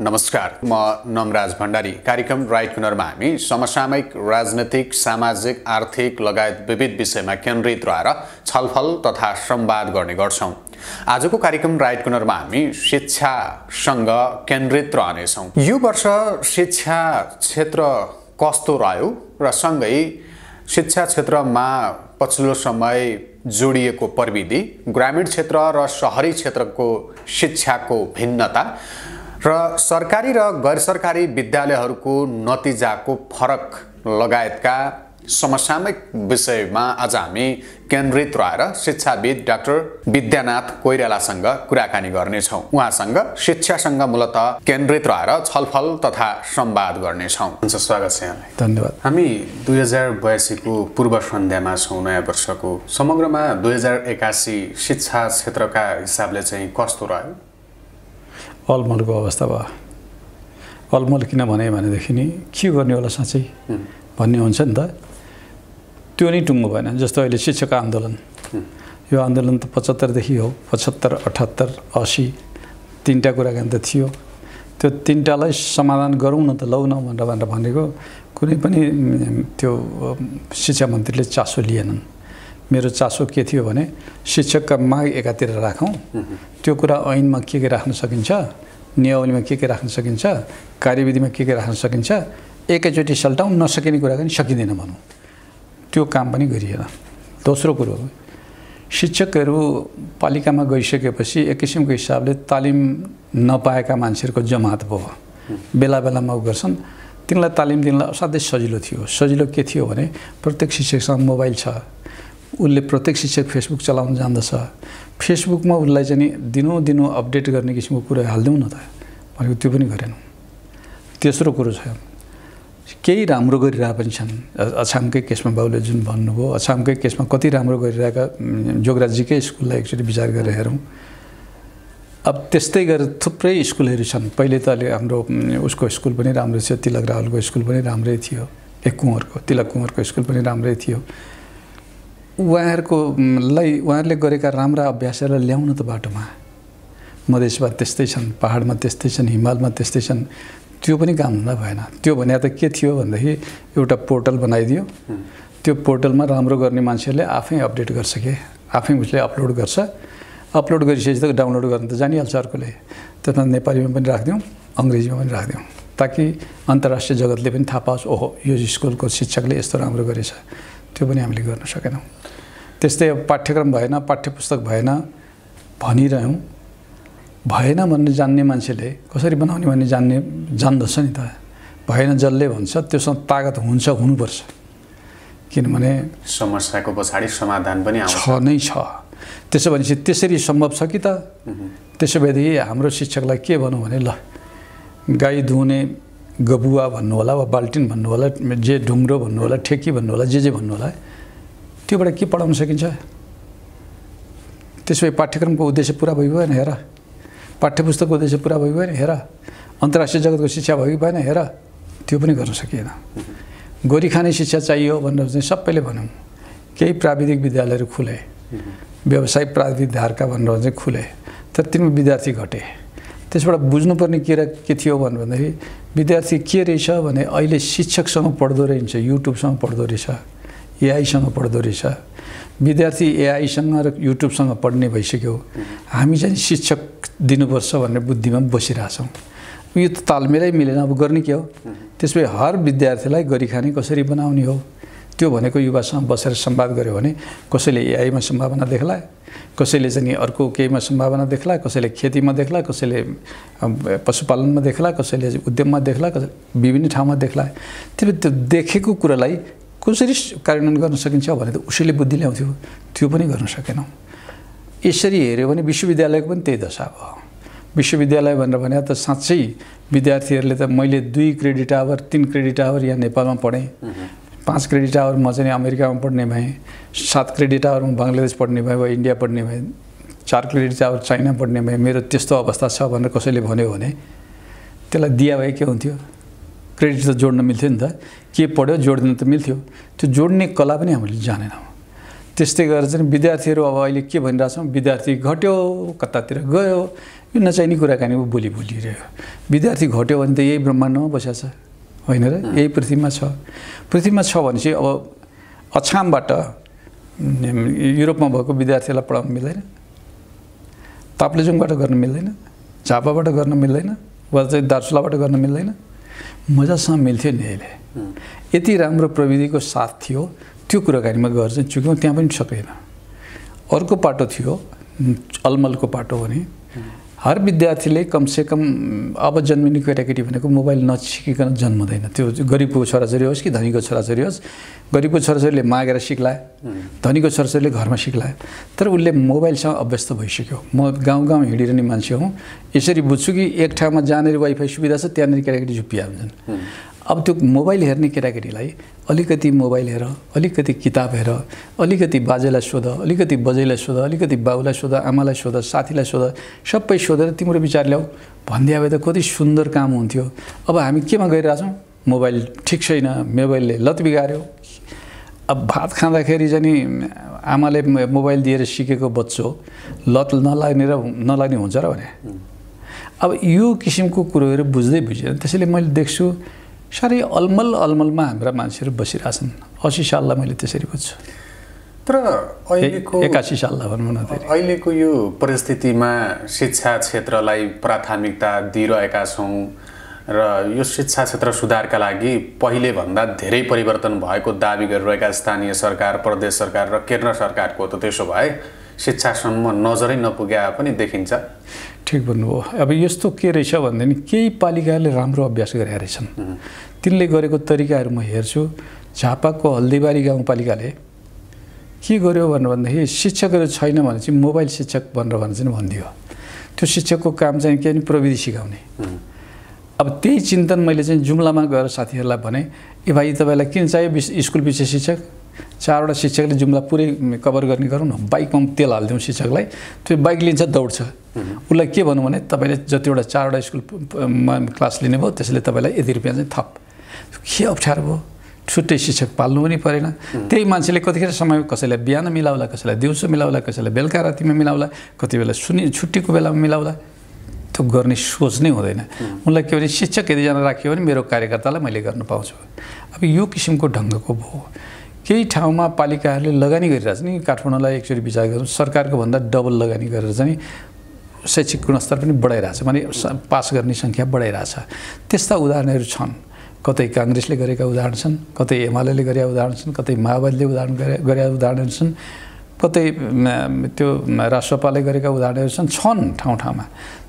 नमस्कार, म नमराज भण्डारी। कार्यक्रम राइट कर्नरमा हामी समसामयिक राजनीतिक, सामाजिक, आर्थिक लगायत विविध विषयमा केन्द्रित रहेर छलफल तथा संवाद गर्ने गर्छौं। आजको कार्यक्रम राइट कर्नरमा हामी शिक्षासँग केन्द्रित रहनेछौं। यो वर्ष शिक्षा क्षेत्र कस्तो रह्यो र सँगै शिक्षा क्षेत्रमा पछिल्लो समय जोडिएको प्रविधि, ग्रामीण क्षेत्र र शहरी क्षेत्रको शिक्षाको भिन्नता र सरकारी र गैर सरकारी विद्यालयहरूको नतिजाको फरक लगायतका समसामयिक विषयमा आज हामी केन्द्रित रहेर शिक्षाविद डाक्टर विद्यानाथ कोइरालासँग कुराकानी गर्नेछौँ। उहाँसँग शिक्षासँग मूलतः केन्द्रित रहेर छलफल तथा संवाद गर्नेछौँ। हुन्छ, स्वागत छ यहाँलाई। धन्यवाद। हामी 2082 को पूर्व सन्ध्यामा छौँ, नयाँ वर्षको। समग्रमा 2081 शिक्षा क्षेत्रका हिसाबले चाहिँ कस्तो रह्यो? अलमलको अवस्था भयो। अलमल किन भनेदेखि नि के गर्ने होला साँच्चै भन्ने हुन्छ नि त। त्यो नै टुङ्गो भएन। जस्तो अहिले शिक्षक आन्दोलन, यो आन्दोलन त 75 देखि हो। 75, 78, 80 तीनटा कुराकानी त थियो। त्यो तीनटालाई समाधान गरौँ न त, लौ न भनेर भनेको कुनै पनि त्यो शिक्षा मन्त्रीले चासो लिएनन्। मेरो चासो के थियो भने शिक्षकका माग एकातिर राखौँ, त्यो कुरा ऐनमा के राख्न सकिन्छ, नियमावलीमा के राख्न सकिन्छ, कार्यविधिमा के राख्न सकिन्छ, एकैचोटि सल्टाउँ, नसकिने कुरा पनि सकिँदैन भनौँ। त्यो काम पनि गरिएन। दोस्रो कुरो, शिक्षकहरू पालिकामा गइसकेपछि एक किसिमको हिसाबले तालिम नपाएका मान्छेहरूको जमात भयो। बेला बेलामा गर्छन्, तिनलाई तालिम दिनलाई असाध्यै सजिलो थियो। सजिलो के थियो भने प्रत्येक शिक्षकसँग मोबाइल छ, उसले प्रत्येक शिक्षक फेसबुक चलाउन जान्दछ। फेसबुकमा उसलाई चाहिँ दिनोदिनो अपडेट गर्ने किसिमको कुरा हालिदिउँ न त भनेको, त्यो पनि गरेनौँ। तेस्रो कुरो छ, केही राम्रो गरिरहेका पनि छन्। अछामकै केसमा बाबुले जुन भन्नुभयो, अछामकै केसमा कति राम्रो गरिरहेका जोगराजीकै स्कुललाई एकचोटि विचार गरेर हेरौँ। अब त्यस्तै गरेर थुप्रै स्कुलहरू छन्। पहिले त अलि हाम्रो उसको स्कुल पनि राम्रै थियो, तिलक रावलको स्कुल पनि राम्रै थियो, तिलक कुँवरको स्कुल पनि राम्रै थियो। उहाँहरूले गरेका राम्रा अभ्यासहरूलाई ल्याउन त बाटोमा। मधेसमा त्यस्तै छन्, पहाडमा त्यस्तै छन्, हिमालमा त्यस्तै छन्। त्यो पनि काम हुँदा भएन। त्यो भने त के थियो भनेदेखि एउटा पोर्टल बनाइदियो, त्यो पोर्टलमा राम्रो गर्ने मान्छेहरूले आफै अपडेट गर्छ, आफै उसले अपलोड गर्छ। अपलोड गरिसकेपछि त डाउनलोड गर्न त जानिहाल्छ अर्कोले। त्यसमा नेपालीमा पनि राखिदिउँ, अङ्ग्रेजीमा पनि राखिदिउँ, ताकि अन्तर्राष्ट्रिय जगतले पनि थाहा पाओस्, ओहो यो स्कुलको शिक्षकले यस्तो राम्रो गरेछ। त्यो पनि हामीले गर्न सकेनौँ। त्यस्तै अब पाठ्यक्रम भएन, पाठ्यपुस्तक भएन भनिरह्यौँ। भएन भन्ने जान्ने मान्छेले कसरी बनाउने भन्ने जान्दछ नि त। भएन जसले भन्छ त्योसँग तागत हुनुपर्छ। किनभने समस्याको पछाडि समाधान पनि नै छ। त्यसो भनेपछि त्यसरी सम्भव छ कि त? त्यसो भएदेखि हाम्रो शिक्षकलाई के भनौँ भने, ल गाई धुने गबुवा भन्नु होला, वा बाल्टिन भन्नु होला, जे ढुङ्ग्रो भन्नु होला, ठेकी भन्नु होला, जे भन्नु होला, त्योबाट के पढाउन सकिन्छ? त्यसो भए पाठ्यक्रमको उद्देश्य पुरा भइभएन हेर, पाठ्यपुस्तकको उद्देश्य पुरा भइभएन हेर, अन्तर्राष्ट्रिय जगतको शिक्षा भयो भएन हेर। त्यो पनि गर्न सकिएन। गोरी खाने शिक्षा चाहियो भनेर चाहिँ सबैले भन्यौँ। केही प्राविधिक विद्यालयहरू खुले, व्यावसायिक प्राविधिक धारका भनेर चाहिँ खुले, तर तिनमा विद्यार्थी घटे। त्यसबाट बुझ्नुपर्ने के थियो भन्दाखेरि विद्यार्थी के रहेछ भने अहिले शिक्षकसँग पढ्दो रहेछ, युट्युबसँग पढ्दो रहेछ, एआईसँग पढ्दो रहेछ। विद्यार्थी एआईसँग र युट्युबसँग पढ्ने भइसक्यो। हामी चाहिँ शिक्षक दिनुपर्छ भन्ने बुद्धिमा बसिरहेछौँ। यो त तालमेलै मिलेन। अब गर्ने के हो? त्यसपछि हर विद्यार्थीलाई गरी खाने कसरी बनाउने हो, त्यो भनेको युवासँग बसेर संवाद गऱ्यो भने कसैले एआईमा सम्भावना देख्ला, कसैले चाहिँ अर्को केहीमा सम्भावना देख्ला, कसैले खेतीमा देख्ला, कसैले पशुपालनमा देख्ला, कसैले उद्यममा देख्ला, कसैले विभिन्न ठाउँमा देख्ला। त्यो देखेको कुरालाई कसरी कार्यान्वयन गर्न सकिन्छ भने त उसैले बुद्धि ल्याउँथ्यो। त्यो पनि गर्न सकेनौँ। यसरी हेऱ्यो भने विश्वविद्यालयको पनि त्यही दशा भयो। विश्वविद्यालय भनेर भने त साँच्चै विद्यार्थीहरूले त मैले 2 क्रेडिट आवर 3 क्रेडिट आवर यहाँ नेपालमा पढेँ, 5 क्रेडिट आवर म चाहिँ अमेरिकामा पढ्ने भएँ, 7 क्रेडिट आवर म बङ्गलादेश पढ्ने भएँ वा इन्डिया पढ्ने भएँ, 4 क्रेडिट आवर चाइना पढ्ने भएँ, मेरो त्यस्तो अवस्था छ भनेर कसैले भन्यो भने त्यसलाई दिया भए के हुन्थ्यो? क्रेडिट त जोड्न मिल्थ्यो नि त। के पढ्यो जोड्न त मिल्थ्यो। त्यो जोड्ने कला पनि हामीले जानेनौँ। त्यस्तै गरेर चाहिँ विद्यार्थीहरू अब अहिले के भनिरहेछौँ, विद्यार्थी घट्यो कतातिर गयो, यो नचाहिने कुराकानी बोलिरह्यो। विद्यार्थी घट्यो भने त यही ब्रह्माण्डमा बसेको छ होइन र, यही पृथ्वीमा छ। पृथ्वीमा छ भनेपछि अब अछामबाट युरोपमा भएको विद्यार्थीलाई पढाउन मिल्दैन, ताप्लेजुङबाट गर्न मिल्दैन, झापाबाट गर्न मिल्दैन, वा चाहिँ दार्चुलाबाट गर्न मिल्दैन। मजासँग मिल्थ्यो नि। अहिले यति राम्रो प्रविधिको साथ थियो, त्यो कुराकानीमा गएर चाहिँ चुक्यौँ, त्यहाँ पनि सकेन। अर्को पाटो थियो अलमलको पाटो भने हर विद्यार्थीले कमसेकम अब जन्मिने केटाकेटी भनेको मोबाइल नसिकिकन जन्मदैन। त्यो गरिबको छोराछोरी होस् कि धनीको छोराछोरी होस्, गरिबको छोराछोरीले मागेर सिक्ला, धनीको छोराछोरीले घरमा सिक्ला, तर उसले मोबाइलसँग अभ्यस्त भइसक्यो। म गाउँ गाउँ हिँडिरहने मान्छे हुँ, यसरी बुझ्छु कि एक ठाउँमा जहाँनिर वाइफाई सुविधा छ त्यहाँनिर केटाकेटी झुप्पिया हुन्छन्। अब त्यो मोबाइल हेर्ने केटाकेटीलाई अलिकति मोबाइल हेर, अलिकति किताब हेर, अलिकति बाजेलाई सोध, अलिकति बजैलाई सोध, अलिकति बाउलाई सोध, आमालाई सोध, साथीलाई सोध, सबै सोधेर तिम्रो विचार ल्याऊ भनिदिए भए त कति सुन्दर काम हुन्थ्यो। अब हामी केमा गइरहेछौँ? मोबाइल ठिक छैन, मोबाइलले लत बिगार्यो। अब भात खाँदाखेरि चाहिँ आमाले मोबाइल दिएर सिकेको बच्चो लत नलाग्ने हुन्छ र भने। अब यो किसिमको कुरोहरू बुझ्दैन। त्यसैले मैले देख्छु साह्रै अलमलमा हाम्रा मान्छेहरू बसिरहेछन्। 80 साललाई मैले त्यसरी बुझ्छु। तर अहिलेको 81 साललाई भनौँ न, अहिलेको यो परिस्थितिमा शिक्षा क्षेत्रलाई प्राथमिकता दिइरहेका छौँ र यो शिक्षा क्षेत्र सुधारका लागि पहिले भन्दा धेरै परिवर्तन भएको दाबी गरिरहेका स्थानीय सरकार, प्रदेश सरकार र केन्द्र सरकारको त त्यसो भए शिक्षासम्म नजरै नपुग्या पनि देखिन्छ। ठिक भन्नुभयो। अब यस्तो के रहेछ भन्दाखेरि केही पालिकाहरूले राम्रो अभ्यास गरेका रहेछन्। तिनले गरेको तरिकाहरू म हेर्छु। झापाको हल्दीबारी गाउँपालिकाले के गर्यो भन्दाखेरि शिक्षकहरू छैन भने चाहिँ मोबाइल शिक्षक भनेर चाहिँ भनिदियो। त्यो शिक्षकको काम चाहिँ के भने प्रविधि सिकाउने। अब त्यही चिन्तन मैले चाहिँ जुम्लामा गएर साथीहरूलाई भने, ए भाइ तपाईँलाई किन चाहियो स्कुल पछि शिक्षक? 4वटा शिक्षकले जुम्ला पुरै कभर गर्ने गरौँ न, बाइकमा तेल हालिदिउँ शिक्षकलाई, त्यो बाइक लिन्छ दौड्छ। उसलाई के भनौँ भने तपाईँले जतिवटा 4वटा स्कुलमा क्लास लिने भयो त्यसले तपाईँलाई यति रुपियाँ चाहिँ थप। के अप्ठ्यारो भयो, छुट्टै शिक्षक पाल्नु पनि परेन। त्यही मान्छेले कतिखेर समय कसैलाई बिहान मिलाउला, कसैलाई दिउँसो मिलाउला, कसैलाई बेलुका रातिमा मिलाउला, कति बेला छुट्टीको बेलामा मिलाउला। त्यो गर्ने सोच नै हुँदैन। उनलाई के भने शिक्षक यतिजना राख्यो भने मेरो कार्यकर्तालाई मैले गर्न पाउँछु। अब यो किसिमको ढङ्गको भयो। केही ठाउँमा पालिकाहरूले लगानी गरिरहेछ नि। काठमाडौँलाई एकचोटि विचार गरौँ, सरकारको भन्दा डबल लगानी गरेर चाहिँ शैक्षिक गुणस्तर पनि बढाइरहेछ, माने पास गर्ने सङ्ख्या बढाइरहेछ। त्यस्ता उदाहरणहरू छन्। कतै काङ्ग्रेसले गरेका उदाहरण छन्, कतै एमाले गरेका उदाहरण छन्, कतै माओवादीले गरेका उदाहरणहरू छन्, कतै त्यो राष्ट्रपाले गरेका उदाहरणहरू छन् ठाउँ ठाउँमा।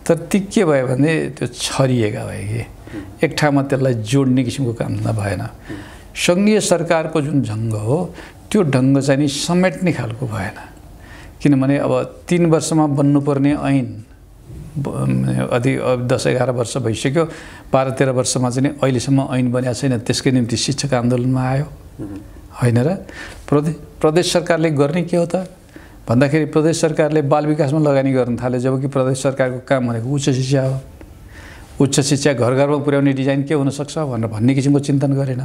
तर ती के भयो भने त्यो छरिएका भए कि एक ठाउँमा त्यसलाई जोड्ने किसिमको काम भएन। सङ्घीय सरकारको जुन ढङ्ग हो त्यो ढङ्ग चाहिँ नि समेट्ने खालको भएन। किनभने अब 3 वर्षमा बन्नुपर्ने ऐन 10-11 वर्ष भइसक्यो, 12-13 वर्षमा चाहिँ अहिलेसम्म ऐन बनिएको छैन। त्यसकै निम्ति शिक्षक आन्दोलनमा आयो होइन र। प्रदेश सरकारले गर्ने के हो त भन्दाखेरि प्रदेश सरकारले बाल विकासमा लगानी गर्न थाल्यो, जबकि प्रदेश सरकारको काम भनेको उच्च शिक्षा हो। उच्च शिक्षा घर घरमा पुर्याउने डिजाइन के हुनसक्छ भनेर भन्ने किसिमको चिन्तन गरेन।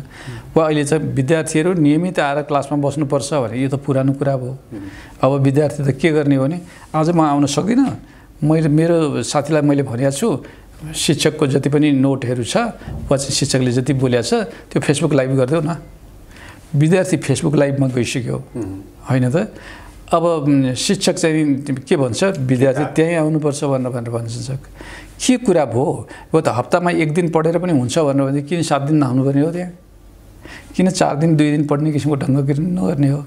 वा अहिले चाहिँ विद्यार्थीहरू नियमित आएर क्लासमा बस्नुपर्छ भने यो त पुरानो कुरा भयो। अब विद्यार्थी त के गर्ने भने आज म आउन सकिनँ, मेरो साथीलाई मैले भनेको छु शिक्षकको जति पनि नोटहरू छ वा चाहिँ शिक्षकले जति बोलेको छ त्यो फेसबुक लाइभ गरिदेऊ न। विद्यार्थी फेसबुक लाइभमा गइसक्यो होइन त। अब शिक्षक चाहिँ के भन्छ, विद्यार्थी त्यहीँ आउनुपर्छ भनेर भन्छ। के कुरा भयो? यो त हप्तामा 1 दिन पढेर पनि हुन्छ भनेर भने किन 7 दिन नआउनुपर्ने हो? त्यहाँ किन 4 दिन 2 दिन पढ्ने किसिमको ढङ्ग किन नगर्ने हो?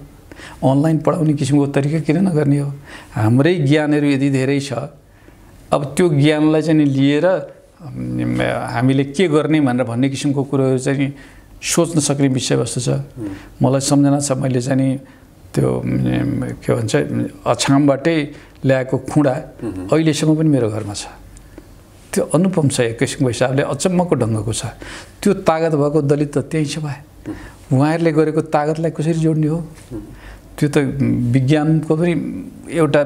अनलाइन पढाउने किसिमको तरिका किन नगर्ने हो? हाम्रै ज्ञानहरू यति धेरै छ, अब त्यो ज्ञानलाई चाहिँ लिएर हामीले के गर्ने भनेर भन्ने किसिमको कुरोहरू चाहिँ सोच्न सक्ने विषयवस्तु छ। मलाई सम्झना छ, मैले चाहिँ त्यो के भन्छ अछामबाटै ल्याएको खुँडा अहिलेसम्म पनि मेरो घरमा छ। त्यो अनुपम छ, एक किसिमको हिसाबले अचम्मको ढङ्गको छ। त्यो तागत भएको दलित त त्यहीँ छ भए। उहाँहरूले गरेको तागतलाई कसरी जोड्ने हो? त्यो त विज्ञानको पनि एउटा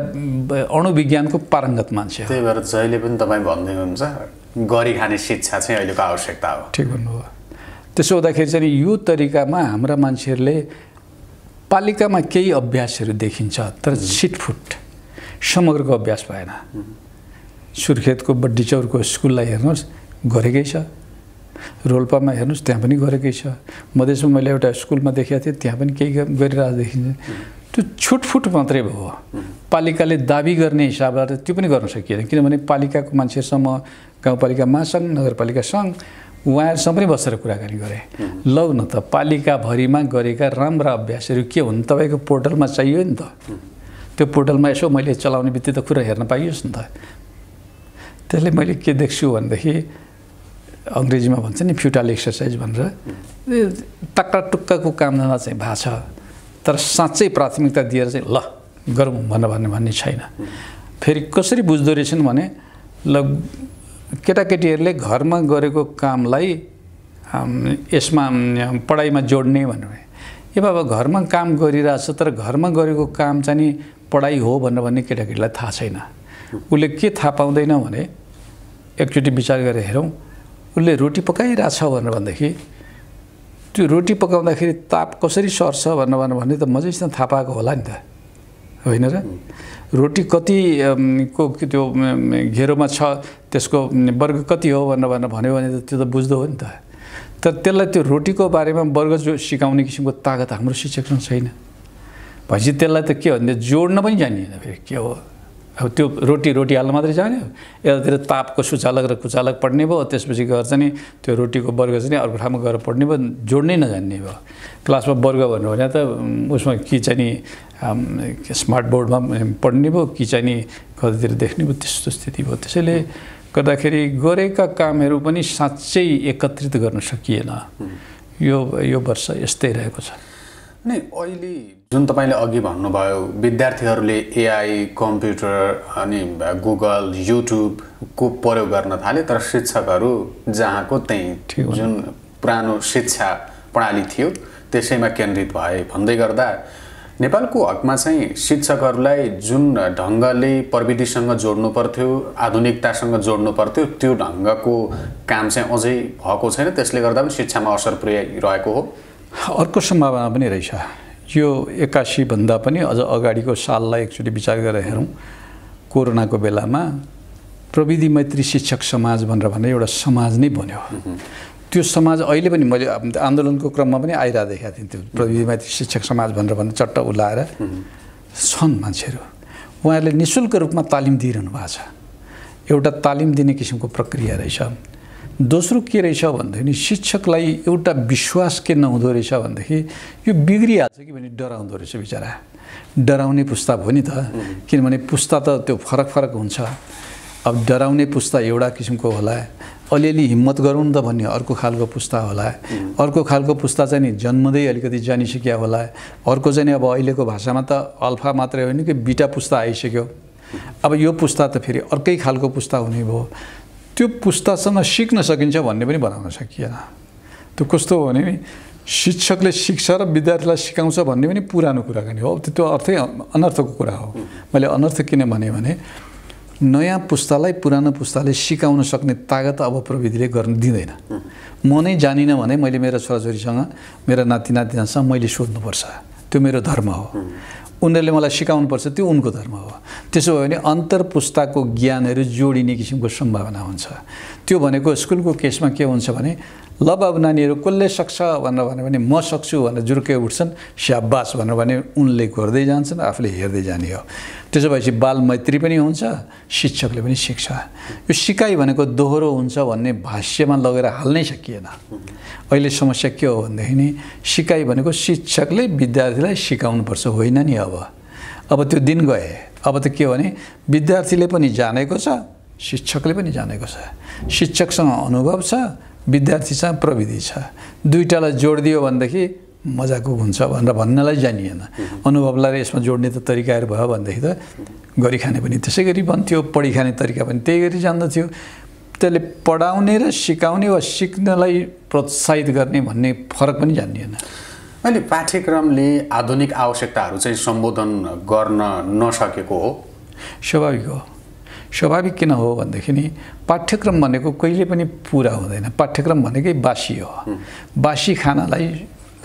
अणुविज्ञानको पारङ्गत मान्छे हो। त्यही भएर जहिले पनि तपाईँ भन्दै हुनुहुन्छ गरी खाने शिक्षा चाहिँ अहिलेको आवश्यकता हो। ठिक भन्नुभयो। त्यसो हुँदाखेरि चाहिँ यो तरिकामा हाम्रा मान्छेहरूले पालिकामा केही अभ्यासहरू देखिन्छ तर छिटफुट समग्रको अभ्यास भएन। सुर्खेतको बड्डीचौरको स्कुललाई हेर्नुहोस् गरेकै छ, रोल्पामा हेर्नुहोस् त्यहाँ पनि गरेकै छ, मधेसमा मैले एउटा स्कुलमा देखेको थिएँ त्यहाँ पनि केही गरिरहेको देखिन्छ। त्यो छुटफुट मात्रै भयो। पालिकाले दाबी गर्ने हिसाबबाट त्यो पनि गर्न सकिएन, किनभने पालिकाको मान्छेहरूसँग गाउँपालिका महासङ्घ नगरपालिका सङ्घ उहाँहरूसँग पनि बसेर कुराकानी गरेँ। लौ न त पालिकाभरिमा गरेका राम्रा अभ्यासहरू के हुन् तपाईँको पोर्टलमा चाहियो नि त, त्यो पोर्टलमा यसो मैले चलाउने बित्तिकै त कुरा हेर्न पाइयोस् नि त। त्यसले मैले के देख्छु भनेदेखि अङ्ग्रेजीमा भन्छ नि फ्युटाइल एक्सर्साइज भनेर, टक्का टुक्काको कामधन्दा चाहिँ भएको छ तर साँच्चै प्राथमिकता दिएर चाहिँ ल गरौँ भन्ने छैन। फेरि कसरी बुझ्दो रहेछन् भने ल केटाकेटीहरूले घरमा गरेको कामलाई यसमा पढाइमा जोड्ने भनेर, ए बाबा घरमा काम गरिरहेछ तर घरमा गरेको काम चाहिँ नि पढाइ हो भन्ने केटाकेटीलाई थाहा छैन। उसले के थाहा पाउँदैन भने एकचोटि विचार गरेर हेरौँ, उसले रोटी पकाइरहेछ भनेदेखि त्यो रोटी पकाउँदाखेरि ताप कसरी सर्छ भन्ने त मजैसँग थाहा पाएको होला नि त, होइन र? रोटी कति को त्यो घेरोमा छ त्यसको वर्ग कति हो भन्यो भने त त्यो त बुझ्दो हो नि त। तर त्यसलाई त्यो रोटीको बारेमा वर्ग सिकाउने किसिमको तागत हाम्रो शिक्षकसँग छैन। भनेपछि त्यसलाई त के भन्दा जोड्न पनि जानिएन। फेरि के हो, अब त्यो रोटी हाल्न मात्रै जान्यो, यतातिर तापको सुचालक र कुचालक पढ्ने भयो, त्यसपछि गएर चाहिँ त्यो रोटीको वर्ग चाहिँ अर्को ठाउँमा गएर पढ्ने भयो, जोड्नै नजान्ने भयो। क्लासमा वर्ग भन्नु भने त उसमा कि चाहिँ नि स्मार्ट बोर्डमा पढ्ने भयो कि चाहिँ नि कतितिर देख्ने भयो, त्यस्तो स्थिति भयो। त्यसैले गर्दाखेरि गरेका कामहरू पनि साँच्चै एकत्रित गर्न सकिएन। यो वर्ष यस्तै रहेको छ। अनि अहिले जुन तपाईँले अघि भन्नुभयो विद्यार्थीहरूले एआई कम्प्युटर अनि गुगल युट्युबको प्रयोग गर्न थाले, तर शिक्षकहरू जहाँको त्यही जुन पुरानो शिक्षा प्रणाली थियो त्यसैमा केन्द्रित भए भन्दै गर्दा नेपालको हकमा चाहिँ शिक्षकहरूलाई जुन ढङ्गले प्रविधिसँग जोड्नु पर्थ्यो, आधुनिकतासँग जोड्नु पर्थ्यो, त्यो ढङ्गको काम चाहिँ अझै भएको छैन। त्यसले गर्दा पनि शिक्षामा असर पुर्याइरहेको हो। अर्को सम्भावना पनि रहेछ। यो 81 भन्दा पनि अझ अगाडिको साललाई एकचोटि विचार गरेर हेरौँ, कोरोनाको बेलामा प्रविधि मैत्री शिक्षक समाज भनेर एउटा समाज नै बन्यो। त्यो समाज अहिले पनि मैले आन्दोलनको क्रममा पनि आइरहेको देखाएको थिएँ। त्यो प्रविधि मैत्री शिक्षक समाज भनेर चट्ट उलाएर छन् मान्छेहरू, उहाँहरूले निःशुल्क रूपमा तालिम दिइरहनु भएको छ। एउटा तालिम दिने किसिमको प्रक्रिया रहेछ। दोस्रो के रहेछ भन्दाखेरि शिक्षकलाई एउटा विश्वास के नहुँदो रहेछ भनेदेखि यो बिग्रिहाल्छ कि भने डराउँदो रहेछ। बिचरा डराउने पुस्ता हो नि त, किनभने पुस्ता त त्यो फरक हुन्छ। अब डराउने पुस्ता एउटा किसिमको होला, अलिअलि हिम्मत गरौँ न त भन्ने अर्को खालको पुस्ता होला, अर्को खालको पुस्ता चाहिँ नि जन्मदै अलिकति जानिसक्यो होला, अर्को चाहिँ अब अहिलेको भाषामा त अल्फा मात्रै होइन कि बिटा पुस्ता आइसक्यो। अब यो पुस्ता त फेरि अर्कै खालको पुस्ता हुने भयो। त्यो पुस्तासँग सिक्न सकिन्छ भन्ने पनि बनाउन सकिएन। त्यो कस्तो हो भने शिक्षकले सिक्छ र विद्यार्थीलाई सिकाउँछ भन्ने पनि पुरानो कुराकानी हो। त्यो अर्थै अनर्थको कुरा हो। मैले अनर्थ किन भने नयाँ पुस्तालाई पुरानो पुस्ताले सिकाउन सक्ने तागत अब प्रविधिले गर्न दिँदैन। म नै जानिनँ भने मैले मेरो छोराछोरीसँग मेरा नातिनातिनासँग मैले सोध्नुपर्छ, त्यो मेरो धर्म हो। उनीहरूले मलाई सिकाउनुपर्छ, त्यो उनको धर्म हो। त्यसो भयो भने अन्तर पुस्ताको ज्ञानहरू जोडिने किसिमको सम्भावना हुन्छ। त्यो भनेको स्कुलको केसमा के हुन्छ भने ल बाबु नानीहरू कसले सक्छ भनेर भन्यो भने म सक्छु भनेर जुर्कै उठ्छन्, स्याबास भनेर भने उनले गर्दै जान्छन्, आफूले हेर्दै जाने हो। त्यसो भएपछि बाल मैत्री पनि हुन्छ, शिक्षकले पनि सिक्छ। यो सिकाइ भनेको दोहोरो हुन्छ भन्ने भाष्यमा लगेर हाल्नै सकिएन। अहिले समस्या के हो भनेदेखि सिकाइ भनेको शिक्षकले विद्यार्थीलाई सिकाउनुपर्छ होइन नि। अब त्यो दिन गए। अब त के हो भने विद्यार्थीले पनि जानेको छ, शिक्षकले पनि जानेको छ। शिक्षकसँग अनुभव छ, विद्यार्थीसँग प्रविधि छ। दुईटालाई जोडिदियो भनेदेखि मजाको हुन्छ भनेर भन्नलाई जानिएन। अनुभवलाई यसमा जोड्ने त तरिकाहरू भयो भनेदेखि त गरी खाने पनि त्यसै गरी बन्थ्यो, पढी खाने तरिका पनि त्यही गरी जान्दथ्यो। त्यसले पढाउने र सिकाउने वा सिक्नलाई प्रोत्साहित गर्ने भन्ने फरक पनि जानिएन। अहिले पाठ्यक्रमले आधुनिक आवश्यकताहरू चाहिँ सम्बोधन गर्न नसकेको हो। स्वाभाविक हो। स्वाभाविक किन हो भनेदेखि नि पाठ्यक्रम भनेको कहिले पनि पुरा हुँदैन। पाठ्यक्रम भनेकै बासी हो। बासी खानालाई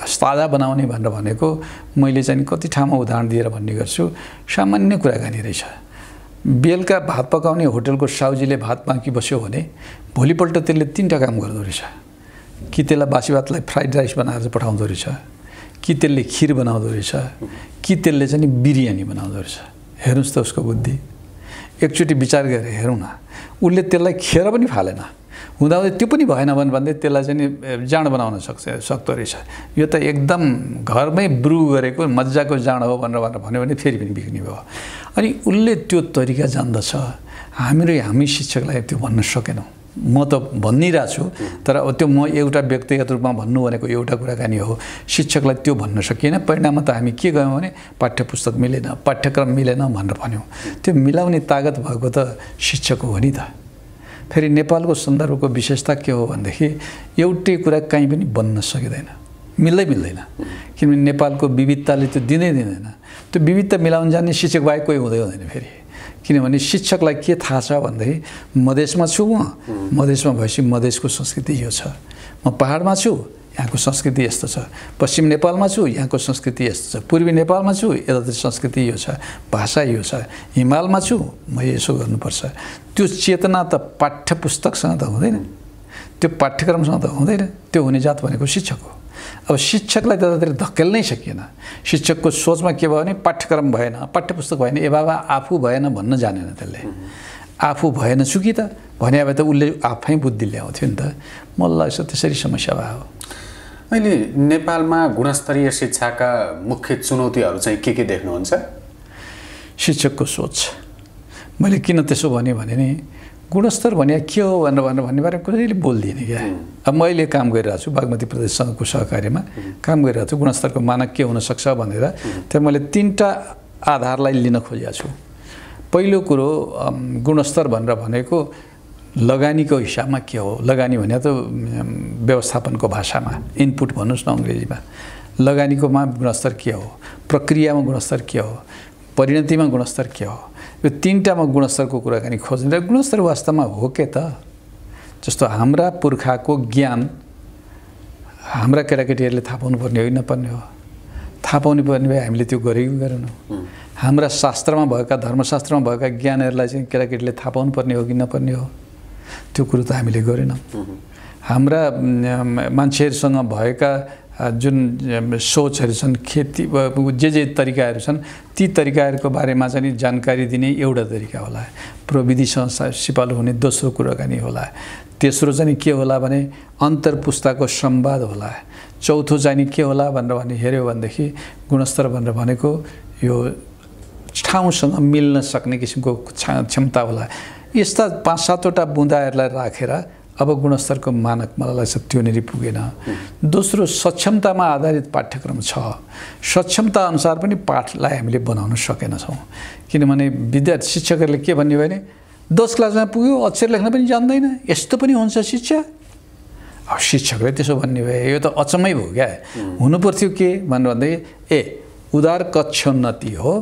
ताजा बनाउने भनेर भनेको मैले चाहिँ कति ठाउँमा उदाहरण दिएर भन्ने गर्छु। सामान्य कुराकानी रहेछ। बेलुका भात पकाउने होटलको साउजीले भात बाँकी बस्यो भने भोलिपल्ट त्यसले 3टा काम गर्दो रहेछ। कि त्यसलाई बासी भातलाई फ्राइड राइस बनाएर चाहिँ पठाउँदो रहेछ, कि त्यसले खिर बनाउँदो रहेछ, कि त्यसले चाहिँ बिरयानी बनाउँदो रहेछ। हेर्नुहोस् त उसको बुद्धि। एकचोटि विचार गरेर हेरौँ न, उसले त्यसलाई खेर पनि फालेन, हुँदाहुँदै त्यो पनि भएन भने भन्दै त्यसलाई चाहिँ जाँड बनाउन सक्दो रहेछ। यो त एकदम घरमै ब्रु गरेको मजाको जाँड हो भनेर भन्यो भने फेरि पनि बिग्रिने भयो। अनि उसले त्यो तरिका जान्दछ। हामी शिक्षकलाई त्यो भन्न सकेनौँ। म त भनिरहेको छु, तर त्यो म एउटा व्यक्तिगत रूपमा भन्नु भनेको एउटा कुराकानी हो। शिक्षकलाई त्यो भन्न सकिएन। परिणाममा त हामी के गयौँ भने पाठ्यपुस्तक मिलेन, पाठ्यक्रम मिलेन भनेर भन्यौँ। त्यो मिलाउने तागत भएको त शिक्षक हो नि त। फेरि नेपालको सन्दर्भको विशेषता के हो भनेदेखि एउटै कुरा कहीँ पनि बन्न सकिँदैन, मिल्दैन। किनभने नेपालको विविधताले त्यो दिँदैन। त्यो विविधता मिलाउन जान्ने शिक्षक बाहेक कोही हुँदैन फेरि। किनभने शिक्षकलाई के थाहा छ भन्दाखेरि मधेसमा छु, म मधेसमा भएपछि मधेसको संस्कृति यो छ। म पहाडमा छु, यहाँको संस्कृति यस्तो छ। पश्चिम नेपालमा छु, यहाँको संस्कृति यस्तो छ। पूर्वी नेपालमा छु, यतातिर संस्कृति यो छ, भाषा यो छ। हिमालमा छु, म यसो गर्नुपर्छ। त्यो चेतना त पाठ्यपुस्तकसँग त हुँदैन, त्यो पाठ्यक्रमसँग त हुँदैन। त्यो हुने जात भनेको शिक्षक हो। अब शिक्षकलाई त्यतातिर धकेल्नै सकिएन। शिक्षकको सोचमा के भयो भने पाठ्यक्रम भएन, पाठ्यपुस्तक भएन, ए बाबा आफू भएन भन्न जानेन। त्यसले आफू भएन चुकी त भने भए त उसले आफै बुद्धि ल्याउँथ्यो नि त। मलाई लाग्छ त्यसरी समस्या भयो। अहिले नेपालमा गुणस्तरीय शिक्षाका मुख्य चुनौतीहरू चाहिँ के देख्नुहुन्छ? शिक्षकको सोच। मैले किन त्यसो भने नि गुणस्तर भने के हो भनेर भन्ने बारेमा कहिले बोल्दिनँ क्या। अब मैले काम गरिरहेको छु बागमती प्रदेशसँगको सहकार्यमा काम गरिरहेको छु। गुणस्तरको मानक के हुनसक्छ भनेर त्यहाँ मैले 3टा आधारलाई लिन खोजेको छु। पहिलो कुरो गुणस्तर भनेर भनेको लगानीको हिसाबमा के हो। लगानी भने त व्यवस्थापनको भाषामा इनपुट भन्नुहोस् न अङ्ग्रेजीमा। लगानीकोमा गुणस्तर के हो, प्रक्रियामा गुणस्तर के हो, परिणतिमा गुणस्तर के हो। यो 3टामा गुणस्तरको कुराकानी खोज्ने। गुणस्तर वास्तवमा हो के त? जस्तो हाम्रा पुर्खाको ज्ञान हाम्रा केटाकेटीहरूले थाहा पाउनुपर्ने हो कि नपर्ने हो? थाहा पाउनु पर्ने भए हामीले त्यो गरेको गरेनौँ। हाम्रा शास्त्रमा भएका धर्मशास्त्रमा भएका ज्ञानहरूलाई चाहिँ केटाकेटीले थाहा पाउनुपर्ने हो कि नपर्ने हो? त्यो कुरो त हामीले गरेनौँ। हाम्रा मान्छेहरूसँग भएका जुन सोचहरू छन्, खेती जे तरिकाहरू छन्, ती तरिकाहरूको बारेमा चाहिँ जानकारी दिने एउटा तरिका होला। प्रविधिसँग सिपालु हुने दोस्रो कुराकानी होला। तेस्रो चाहिँ के होला भने अन्तर्पुस्ताको संवाद होला। चौथो चाहिँ के होला भनेर हेऱ्यो भनेदेखि गुणस्तर भनेर भनेको यो ठाउँसँग मिल्न सक्ने किसिमको क्षमता होला। यस्ता 5-7वटा बुँदाहरूलाई राखेर अब गुणस्तरको मानक मलाई लाग्छ त्योनेरि पुगेन। दोस्रो सक्षमतामा आधारित पाठ्यक्रम छ। सक्षमता अनुसार पनि पाठलाई हामीले बनाउन सकेनछौँ। किनभने विद्यार्थी शिक्षकहरूले के भन्ने भने 10 क्लासमा पुग्यो अक्षर लेख्न पनि जान्दैन, यस्तो पनि हुन्छ शिक्षा। अब शिक्षकले त्यसो भन्ने भए यो त अचम्मै भयो क्या। हुनुपर्थ्यो के भन्दाखेरि उदार कक्षोन्नति हो,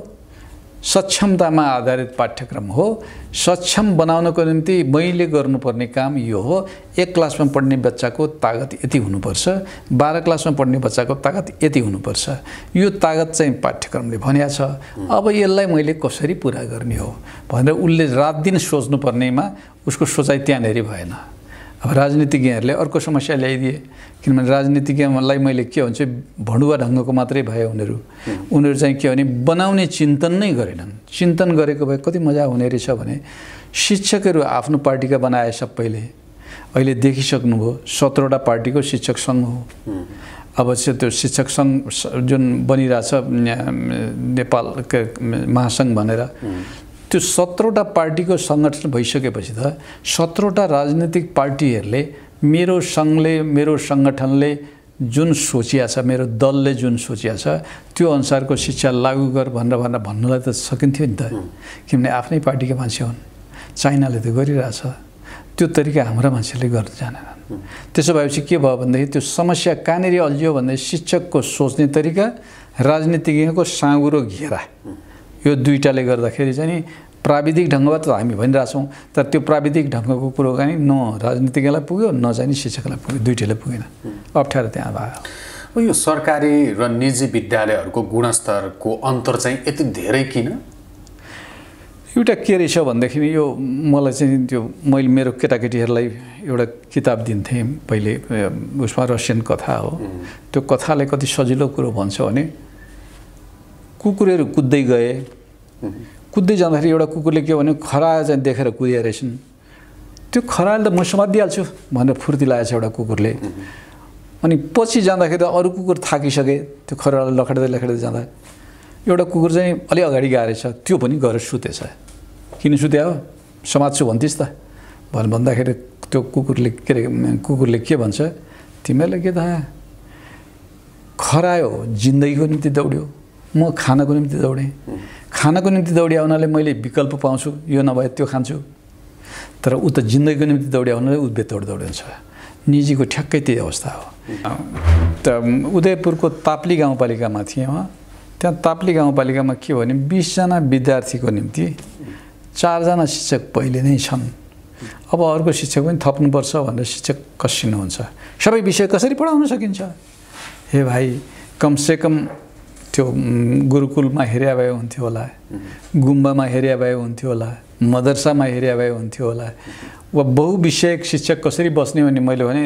सक्षमतामा आधारित पाठ्यक्रम हो। सक्षम बनाउनको निम्ति मैले गर्नुपर्ने काम यो हो। 1 क्लासमा पढ्ने बच्चाको तागत यति हुनुपर्छ, 12 क्लासमा पढ्ने बच्चाको तागत यति हुनुपर्छ। यो तागत चाहिँ पाठ्यक्रमले भनेको छ। अब यसलाई मैले कसरी पुरा गर्ने हो भनेर उसले रात दिन सोच्नुपर्नेमा उसको सोचाइ त्यहाँनेरि भएन। अब राजनीतिज्ञहरूले अर्को समस्या ल्याइदिए। किनभने राजनीतिज्ञलाई मैले के भन्छ भणुवा ढङ्गको मात्रै भए उनीहरू चाहिँ के भने बनाउने चिन्तन नै गरेनन्। चिन्तन गरेको भए कति मजा हुने रहेछ भने शिक्षकहरू आफ्नो पार्टीका बनाए सबैले। अहिले देखिसक्नुभयो 17वटा पार्टीको शिक्षक सङ्घ हो। अब चाहिँ त्यो शिक्षक सङ्घ जुन बनिरहेछ नेपाल महासङ्घ भनेर, त्यो 17वटा पार्टीको सङ्गठन भइसकेपछि त 17वटा राजनीतिक पार्टीहरूले मेरो सङ्घले मेरो सङ्गठनले जुन सोचिया छ, मेरो दलले जुन सोचिया छ त्यो अनुसारको शिक्षा लागू गर भनेर भन्नुलाई त सकिन्थ्यो नि त। किनभने आफ्नै पार्टीका मान्छे हुन्। चाइनाले त गरिरहेछ। त्यो तरिका हाम्रा मान्छेले गर्न जानेनन्। त्यसो भएपछि के भयो भनेदेखि त्यो समस्या कहाँनिर अल्झियो भन्दा शिक्षकको सोच्ने तरिका, राजनीतिज्ञको साँगुरो घेरा, यो दुईटाले गर्दाखेरि चाहिँ प्राविधिक ढङ्गबाट त हामी भनिरहेछौँ, तर त्यो प्राविधिक ढङ्गको कुरो चाहिँ न राजनीतिज्ञलाई पुग्यो न चाहिँ शिक्षकलाई पुग्यो, दुईटैलाई पुगेन। अप्ठ्यारो त्यहाँ भयो। यो सरकारी र निजी विद्यालयहरूको गुणस्तरको अन्तर चाहिँ यति धेरै किन? एउटा के रहेछ भनेदेखि यो मलाई चाहिँ त्यो मैले मेरो केटाकेटीहरूलाई एउटा किताब दिन्थेँ पहिले, उसमा रसियन कथा हो। त्यो कथाले कति सजिलो कुरो भन्छ भने कुकुरहरू कुद्दै गए, कुद्दै जाँदाखेरि एउटा कुकुरले के भन्यो, खरायो चाहिँ देखेर कुदिया रहेछन्। त्यो खरायोले त म समातिहाल्छु भनेर फुर्ती लागेछ एउटा कुकुरले। अनि पछि जाँदाखेरि त अरू कुकुर थाकिसके, त्यो खरायोलाई लखेड्दै लखेड्दै जाँदा एउटा कुकुर चाहिँ अलि अगाडि गएछ, त्यो पनि गएर सुतेछ। किन सुत्या हो, समात्छु भन्थिस् त भन्दाखेरि त्यो कुकुरले के भन्छ, तिमीहरूलाई के थाहा, खरायो जिन्दगीको निम्ति दौड्यो, म खानको निम्ति दौडेँ, खानको निम्ति दौडिया हुनाले मैले विकल्प पाउँछु, यो नभए त्यो खान्छु। तर ऊ त जिन्दगीको निम्ति दौडिया हुनाले ऊ बेतौड दौडिन्छ। निजीको ठ्याक्कै त्यही अवस्था हो। त उदयपुरको ताप्ली गाउँपालिकामा थिएँ म। त्यहाँ ताप्ली गाउँपालिकामा के भने 20 जना विद्यार्थीको निम्ति 4 जना शिक्षक पहिले नै छन्। अब अर्को शिक्षक पनि थप्नुपर्छ भनेर शिक्षक कसिनुहुन्छ। सबै विषय कसरी पढाउन सकिन्छ? हे भाइ, कमसेकम त्यो गुरुकुलमा हेर्या भए हुन्थ्यो होला, गुम्बामा हेर्या भए हुन्थ्यो होला, मदरसामा हेर्या भए हुन्थ्यो होला। वा बहुविषयक शिक्षक कसरी बस्ने भने मैले भने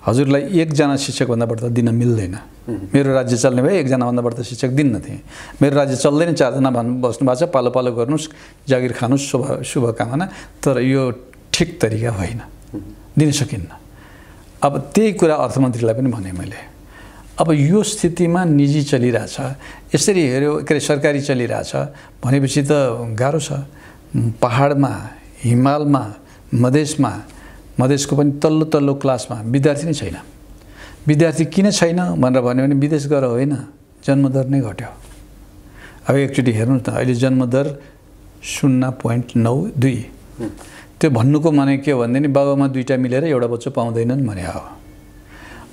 हजुरलाई 1 जना शिक्षकभन्दा बढ्ता दिन मिल्दैन। मेरो राज्य चल्ने भए 1 जनाभन्दा बढ्ता शिक्षक दिन्न थिएँ। मेरो राज्य चल्दैन, 4 जना बस्नु भएको छ, पालो पालो गर्नुहोस्, जागिर खानुहोस्, शुभकामना। तर यो ठिक तरिका होइन, दिन सकिन्न। अब त्यही कुरा अर्थमन्त्रीलाई पनि भने मैले। अब यो स्थितिमा निजी चलिरहेछ, यसरी हेऱ्यो के अरे सरकारी चलिरहेछ भनेपछि त गाह्रो छ। पहाडमा, हिमालमा, मधेसको पनि तल्लो क्लासमा विद्यार्थी नै छैन। विद्यार्थी किन छैन भनेर भन्यो भने विदेश गएर होइन, जन्मदर नै घट्यो। अब एकचोटि हेर्नुहोस् न, अहिले जन्मदर 0.92। त्यो भन्नुको माने के हो भनेदेखि बाबामा 2टा मिलेर एउटा बच्चा पाउँदैनन् भने हो।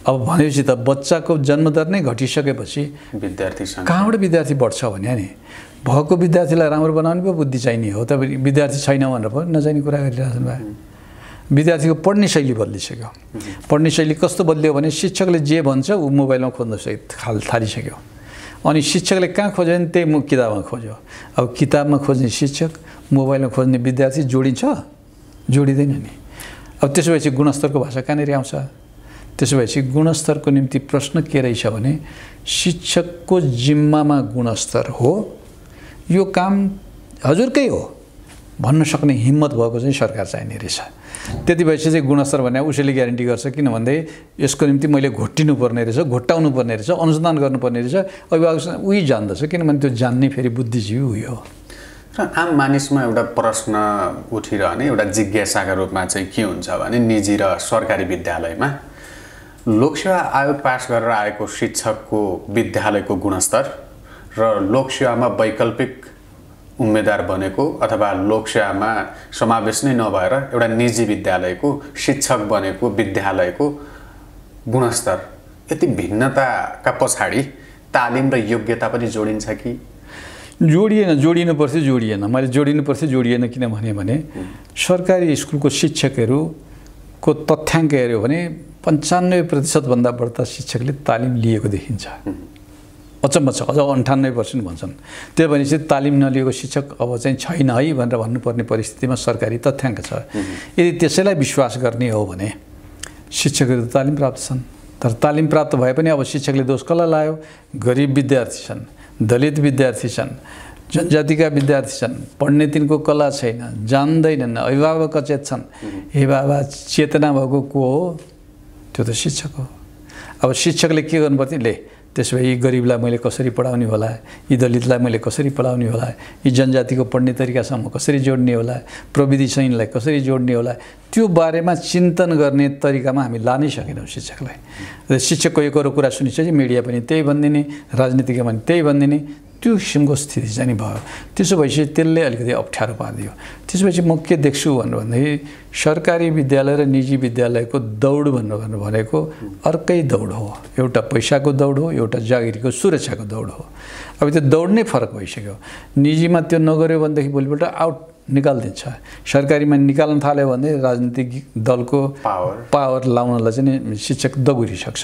अब भनेपछि त बच्चाको जन्मदर नै घटिसकेपछि विद्यार्थी कहाँबाट विद्यार्थी बढ्छ भने नि भएको विद्यार्थीलाई राम्रो बनाउने पो बुद्धि चाहिने हो। त विद्यार्थी छैन भनेर पो नचाहिने कुरा गरिरहेछन् भए। विद्यार्थीको पढ्ने शैली बदलिसक्यो। पढ्ने शैली कस्तो बदल्यो भने शिक्षकले जे भन्छ ऊ मोबाइलमा खोज्न थालिसक्यो। अनि शिक्षकले कहाँ खोज्यो भने त्यही किताबमा खोज्यो। अब किताबमा खोज्ने शिक्षक, मोबाइलमा खोज्ने विद्यार्थी जोडिन्छ? जोडिँदैन नि। अब त्यसो भएपछि गुणस्तरको भाषा कहाँनिर आउँछ? त्यसो भएपछि गुणस्तरको निम्ति प्रश्न के रहेछ भने शिक्षकको जिम्मामा गुणस्तर हो, यो काम हजुरकै हो भन्न सक्ने हिम्मत भएको चाहिँ सरकार चाहिने रहेछ। त्यति भएपछि चाहिँ गुणस्तर भने उसैले ग्यारेन्टी गर्छ। किन भन्दै यसको निम्ति मैले घोटिनु पर्ने रहेछ, घोटाउनु पर्ने रहेछ, अनुसन्धान गर्नुपर्ने रहेछ। अभिभावक उही जान्दछ, किनभने त्यो जान्ने फेरि बुद्धिजीवी उही हो। र आम मानिसमा एउटा प्रश्न उठिरहने एउटा जिज्ञासाका रूपमा चाहिँ के हुन्छ भने निजी र सरकारी विद्यालयमा लोकसेवा आयोग पास गरेर आएको शिक्षकको विद्यालयको गुणस्तर र लोकसेवामा वैकल्पिक उम्मेदवार बनेको अथवा लोकसेवामा समावेश नै नभएर एउटा निजी विद्यालयको शिक्षक बनेको विद्यालयको गुणस्तर यति भिन्नताका पछाडि तालिम र योग्यता पनि जोडिन्छ कि? जोडिनु पर्थ्यो, जोडिएन। मैले जोडिनु पर्थ्यो, जोडिएन। किन भने सरकारी स्कुलको शिक्षकहरूको तथ्याङ्क हेऱ्यो भने 95% भन्दा बढ्ता शिक्षकले तालिम लिएको देखिन्छ। अचम्म छ, अझ 98% भन्छन्। त्यो भनेपछि तालिम नलिएको शिक्षक अब चाहिँ छैन है भनेर भन्नुपर्ने परिस्थितिमा सरकारी तथ्याङ्क छ। यदि त्यसैलाई विश्वास गर्ने हो भने शिक्षकहरू तालिम प्राप्त छन्। तर तालिम प्राप्त भए पनि अब शिक्षकले दोष कसलाई लायो? गरिब विद्यार्थी छन्, दलित विद्यार्थी छन्, जनजातिका विद्यार्थी छन्, पढ्ने तिनको कला छैन, जान्दैनन्, अभिभावक अचेत छन्। हे बाबा, चेतना भएको को हो? त्यो त शिक्षक हो। अब शिक्षकले के गर्नुपर्थ्यो? ले त्यसो भए यी गरिबलाई मैले कसरी पढाउने होला, यी दलितलाई मैले कसरी पढाउने होला, यी जनजातिको पढ्ने तरिकासम्म कसरी जोड्ने होला, प्रविधि सैनलाई कसरी जोड्ने होला, त्यो बारेमा चिन्तन गर्ने तरिकामा हामी लानै सकेनौँ शिक्षकलाई। र शिक्षकको एक अरू कुरा सुनिसकेपछि मिडिया पनि त्यही भनिदिने, राजनीतिज्ञ पनि त्यही भनिदिने, त्यो किसिमको स्थिति चाहिँ नि भयो। त्यसो भएपछि त्यसले अलिकति अप्ठ्यारो पारिदियो। त्यसपछि म के देख्छु भन्दाखेरि सरकारी विद्यालय र निजी विद्यालयको दौड भनेको अर्कै दौड हो। एउटा पैसाको दौड हो, एउटा जागिरको सुरक्षाको दौड हो। अब त्यो दौड नै फरक भइसक्यो। निजीमा त्यो नगर्यो भनेदेखि भोलिपल्ट निकालिदिन्छ। सरकारीमा निकाल्न थाल्यो भने राजनीतिक दलको पावर लाउनलाई चाहिँ शिक्षक दगुरिसक्छ।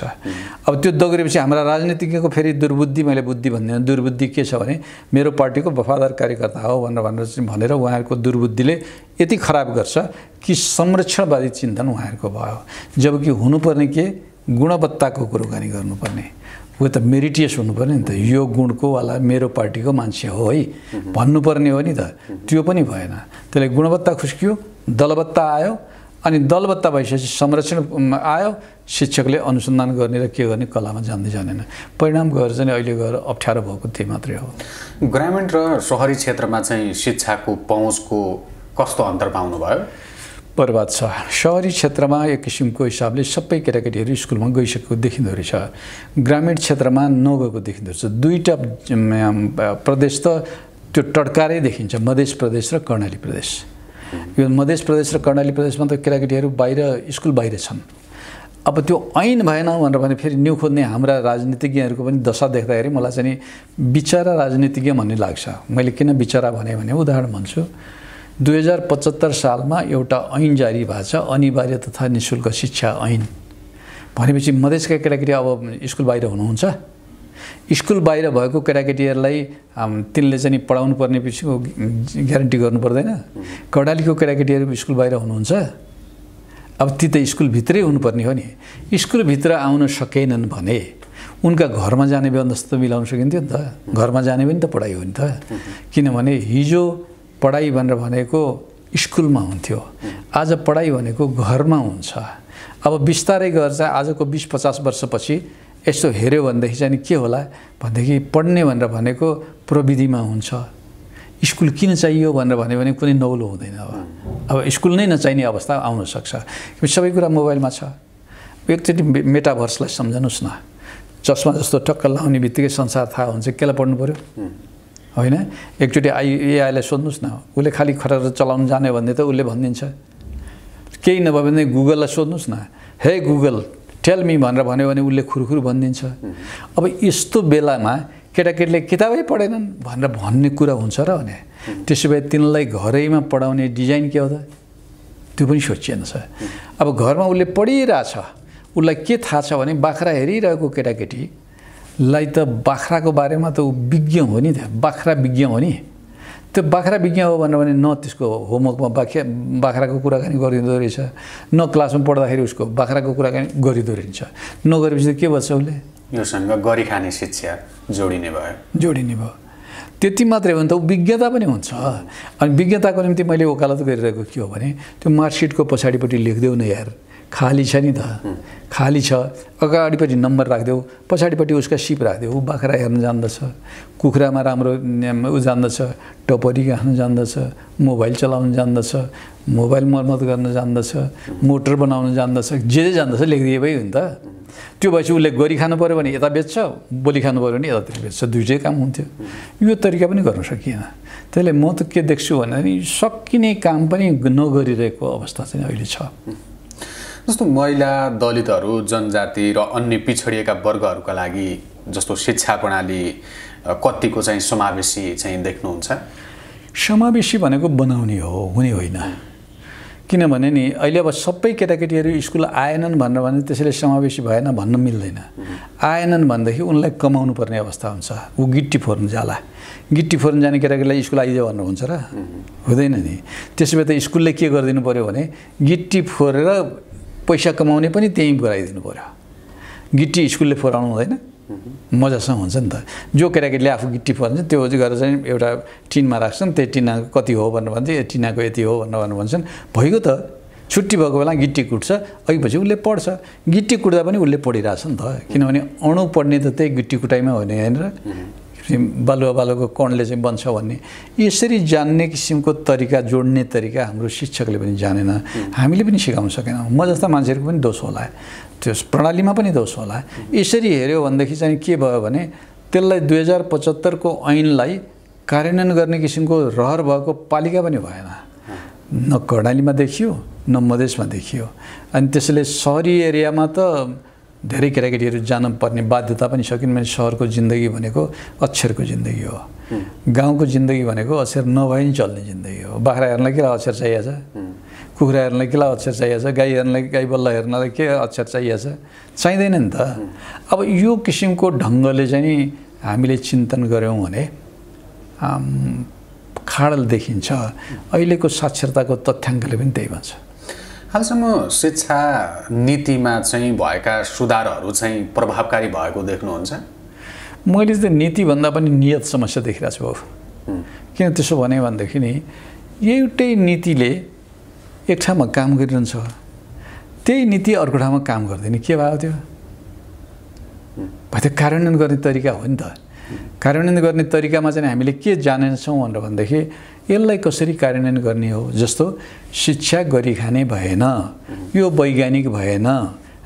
अब त्यो दगुरेपछि हाम्रा राजनीतिज्ञको फेरि दुर्बुद्धि, मैले बुद्धि भन्दिनँ, दुर्बुद्धि के छ भने मेरो पार्टीको वफादार कार्यकर्ता हो भनेर उहाँहरूको दुर्बुद्धिले यति खराब गर्छ कि संरक्षणवादी चिन्तन उहाँहरूको भयो। जबकि हुनुपर्ने के गुणवत्ताको कुराकानी गर्नुपर्ने, ऊ त मेरिटियस हुनुपर्ने नि त, यो गुणको वाला मेरो पार्टीको मान्छे हो है भन्नुपर्ने हो नि त, त्यो पनि भएन। त्यसले गुणवत्ता खुस्कियो, दलवत्ता आयो, अनि दलवत्ता भइसकेपछि संरक्षण आयो, शिक्षकले अनुसन्धान गर्ने र के गर्ने कलामा जान्दै जानेन। परिणाम गएर चाहिँ अहिले गएर अप्ठ्यारो भएको त्यही मात्रै हो। ग्रामीण र सहरी क्षेत्रमा चाहिँ शिक्षाको पहुँचको कस्तो अन्तर पाउनुभयो? बर्बाद छ। सहरी क्षेत्रमा एक किसिमको हिसाबले सबै केटाकेटीहरू स्कुलमा गइसकेको देखिँदो रहेछ, ग्रामीण क्षेत्रमा नगएको देखिँदो रहेछ। दुईवटा प्रदेश त त्यो टड्कारै देखिन्छ, मधेस प्रदेश र कर्णाली प्रदेश। यो मधेस प्रदेश र कर्णाली प्रदेशमा त केटाकेटीहरू बाहिर स्कुल बाहिर छन्। अब त्यो ऐन भएन भनेर भने फेरि न्यु खोज्ने हाम्रा राजनीतिज्ञहरूको पनि दशा देख्दाखेरि मलाई चाहिँ बिचरा राजनीतिज्ञ भन्ने लाग्छ। मैले किन बिचरा भने उदाहरण भन्छु। 2075 सालमा एउटा ऐन जारी भएको छ, अनिवार्य तथा निःशुल्क शिक्षा ऐन। भनेपछि मधेसका केटाकेटी अब स्कुल बाहिर हुनुहुन्छ। स्कुल बाहिर भएको केटाकेटीहरूलाई तिनले चाहिँ पढाउनु पर्ने पिछेको ग्यारेन्टी गर्नु पर्दैन। कर्णालीको केटाकेटीहरू स्कुल बाहिर हुनुहुन्छ, अब ती त स्कुलभित्रै हुनुपर्ने हो नि। स्कुलभित्र आउन सकेनन् भने उनका घरमा जाने व्यवस्था मिलाउन सकिन्थ्यो नि त। घरमा जाने पनि त पढाइ हो नि त। किनभने हिजो पढाइ भनेर भनेको स्कुलमा हुन्थ्यो, आज पढाइ भनेको घरमा हुन्छ। अब बिस्तारै गएर चाहिँ आजको 20-50 वर्षपछि यस्तो हेऱ्यो भनेदेखि चाहिँ के होला भनेदेखि पढ्ने भनेर भनेको प्रविधिमा हुन्छ। स्कुल किन चाहियो भनेर भन्यो भने कुनै नौलो हुँदैन। अब स्कुल नै नचाहिने अवस्था आउन सक्छ। सबै कुरा मोबाइलमा छ। एकचोटि मेटाभर्सलाई सम्झनुहोस् न। चस्मा जस्तो टक्क लाउने बित्तिकै संसार थाहा हुन्छ, केलाई पढ्नु पऱ्यो होइन? एकचोटि एआईलाई सोध्नुहोस् न, उसले खालि खटेर चलाउनु जाने भन्ने त उसले भनिदिन्छ। केही नभए भने गुगललाई सोध्नुहोस् न, हे गुगल टेल मी भनेर भन्यो भने उसले खुरखुर भनिदिन्छ। अब यस्तो बेलामा केटाकेटीले किताबै पढेनन् भनेर भन्ने कुरा हुन्छ र भने त्यसो भए तिनलाई घरैमा पढाउने डिजाइन के हो त? त्यो पनि सोचिएन छ। अब घरमा उसले पढिरहेछ, उसलाई के थाहा छ भने बाख्रा हेरिरहेको केटाकेटीलाई त बाख्राको बारेमा त ऊ विज्ञ हो नि, त्यहाँ बाख्रा विज्ञ हो नि। त्यो बाख्रा विज्ञ हो भनेर भने न त्यसको होमवर्कमा बाख्राको कुराकानी गरिँदो रहेछ, न क्लासमा पढ्दाखेरि उसको बाख्राको कुराकानी गरिँदो रहेछ। नगरेपछि के भन्छ उसले? योसँग गरी खाने शिक्षा जोडिने भयो। त्यति मात्रै हो नि त, विज्ञता पनि हुन्छ। अनि विज्ञताको निम्ति मैले वकालत गरिरहेको के हो भने त्यो मार्कसिटको पछाडिपट्टि लेखिदेऊ न यार, खाली छ नि त, खाली छ। अगाडिपट्टि नम्बर राखिदेऊ, पछाडिपट्टि उसका सिप राखिदेऊ। ऊ बाख्रा हेर्न जान्दछ, कुखुरामा राम्रो ऊ जान्दछ, टपरी गाँच्न जान्दछ, मोबाइल चलाउन जान्दछ, मोबाइल मर्मत गर्न जान्दछ, मोटर बनाउन जान्दछ, जे जान्दछ लेखिदिए भइ नि त। त्यो भएपछि उसले गरी खानु पऱ्यो भने यता बेच्छ, बोली खानु पऱ्यो भने यतातिर बेच्छ, दुइटै काम हुन्थ्यो। यो तरिका पनि गर्न सकिएन। त्यसले म त के देख्छु भने सकिने काम पनि नगरिरहेको अवस्था चाहिँ अहिले छ। जस्तो महिला, दलितहरू, जनजाति र अन्य पिछडिएका वर्गहरूका लागि जस्तो शिक्षा प्रणाली कतिको चाहिँ समावेशी चाहिँ देख्नुहुन्छ? समावेशी भनेको बनाउने हो, हुने होइन। किनभने नि अहिले अब सबै केटाकेटीहरू स्कुल आएनन् भनेर भने त्यसैले समावेशी भएन भन्न मिल्दैन। आएनन् भनेदेखि उनलाई कमाउनु पर्ने अवस्था हुन्छ। ऊ गिट्टी फोर्न जाला, गिट्टी फोर्न जाने केटाकेटीलाई स्कुल आइदियो भनेर हुन्छ र? हुँदैन नि। त्यसो भए त स्कुलले के गरिदिनु पऱ्यो भने गिट्टी फोरेर पैसा कमाउने पनि त्यहीँ गराइदिनु पऱ्यो। गिट्टी स्कुलले फोराउनु हुँदैन, मजासँग हुन्छ नि त। जो केटाकेटीले आफू गिट्टी फोर्न्छ त्यो गरेर चाहिँ एउटा टिनमा राख्छन्, त्यो टिना कति हो भनेर भन्छ, टिनाको यति हो भनेर भन्छन्। भइगयो त, छुट्टी भएको बेला गिट्टी कुट्छ, अघिपछि उसले पढ्छ। गिट्टी कुट्दा पनि उसले पढिरहेछ नि त, किनभने अणु पढ्ने त त्यही गिट्टी कुटाइमा होइन होइन र? बालुवाको कणले चाहिँ बन्छ भन्ने यसरी जान्ने किसिमको तरिका, जोड्ने तरिका हाम्रो शिक्षकले पनि जानेन, हामीले पनि सिकाउन सकेनौँ। म जस्ता मान्छेहरूको पनि दोष होला, त्यो प्रणालीमा पनि दोष होला। यसरी हेऱ्यो भनेदेखि चाहिँ के भयो भने त्यसलाई 2075 को ऐनलाई कार्यान्वयन गर्ने किसिमको रहर भएको पालिका पनि भएन। न कर्णालीमा देखियो, न मधेसमा देखियो। अनि त्यसैले सहरी एरियामा त धेरै केटाकेटीहरू जानुपर्ने बाध्यता पनि छ किनभने सहरको जिन्दगी भनेको अक्षरको जिन्दगी हो गाउँको जिन्दगी भनेको अक्षर नभए नि चल्ने जिन्दगी हो बाख्रा हेर्नलाई के अक्षर चाहिएको छ कुखुरा हेर्नलाई के अक्षर चाहिएको छ गाई हेर्नलाई गाई बल्ल हेर्नलाई के अक्षर चाहिएको छ चाहिँदैन नि त अब यो किसिमको ढङ्गले चाहिँ नि हामीले चिन्तन गऱ्यौँ भने खाडल देखिन्छ अहिलेको साक्षरताको तथ्याङ्कले पनि त्यही भन्छ हालसम्म शिक्षा नीतिमा चाहिँ भएका सुधारहरू चाहिँ प्रभावकारी भएको देख्नुहुन्छ मैले चाहिँ नीतिभन्दा पनि नियत समस्या देखिरहेको छु बाबु किन त्यसो भनेदेखि नि एउटै नीतिले एक ठाउँमा काम गरिरहन्छ त्यही नीति अर्को ठाउँमा काम गर्दैन के भयो त्यो त्यो कार्यान्वयन गर्ने तरिका हो नि त कार्यान्वयन गर्ने तरिकामा चाहिँ हामीले के जानेछौँ भनेर भनेदेखि यसलाई कसरी कार्यान्वयन गर्ने हो जस्तो शिक्षा गरिखाने भएन यो वैज्ञानिक भएन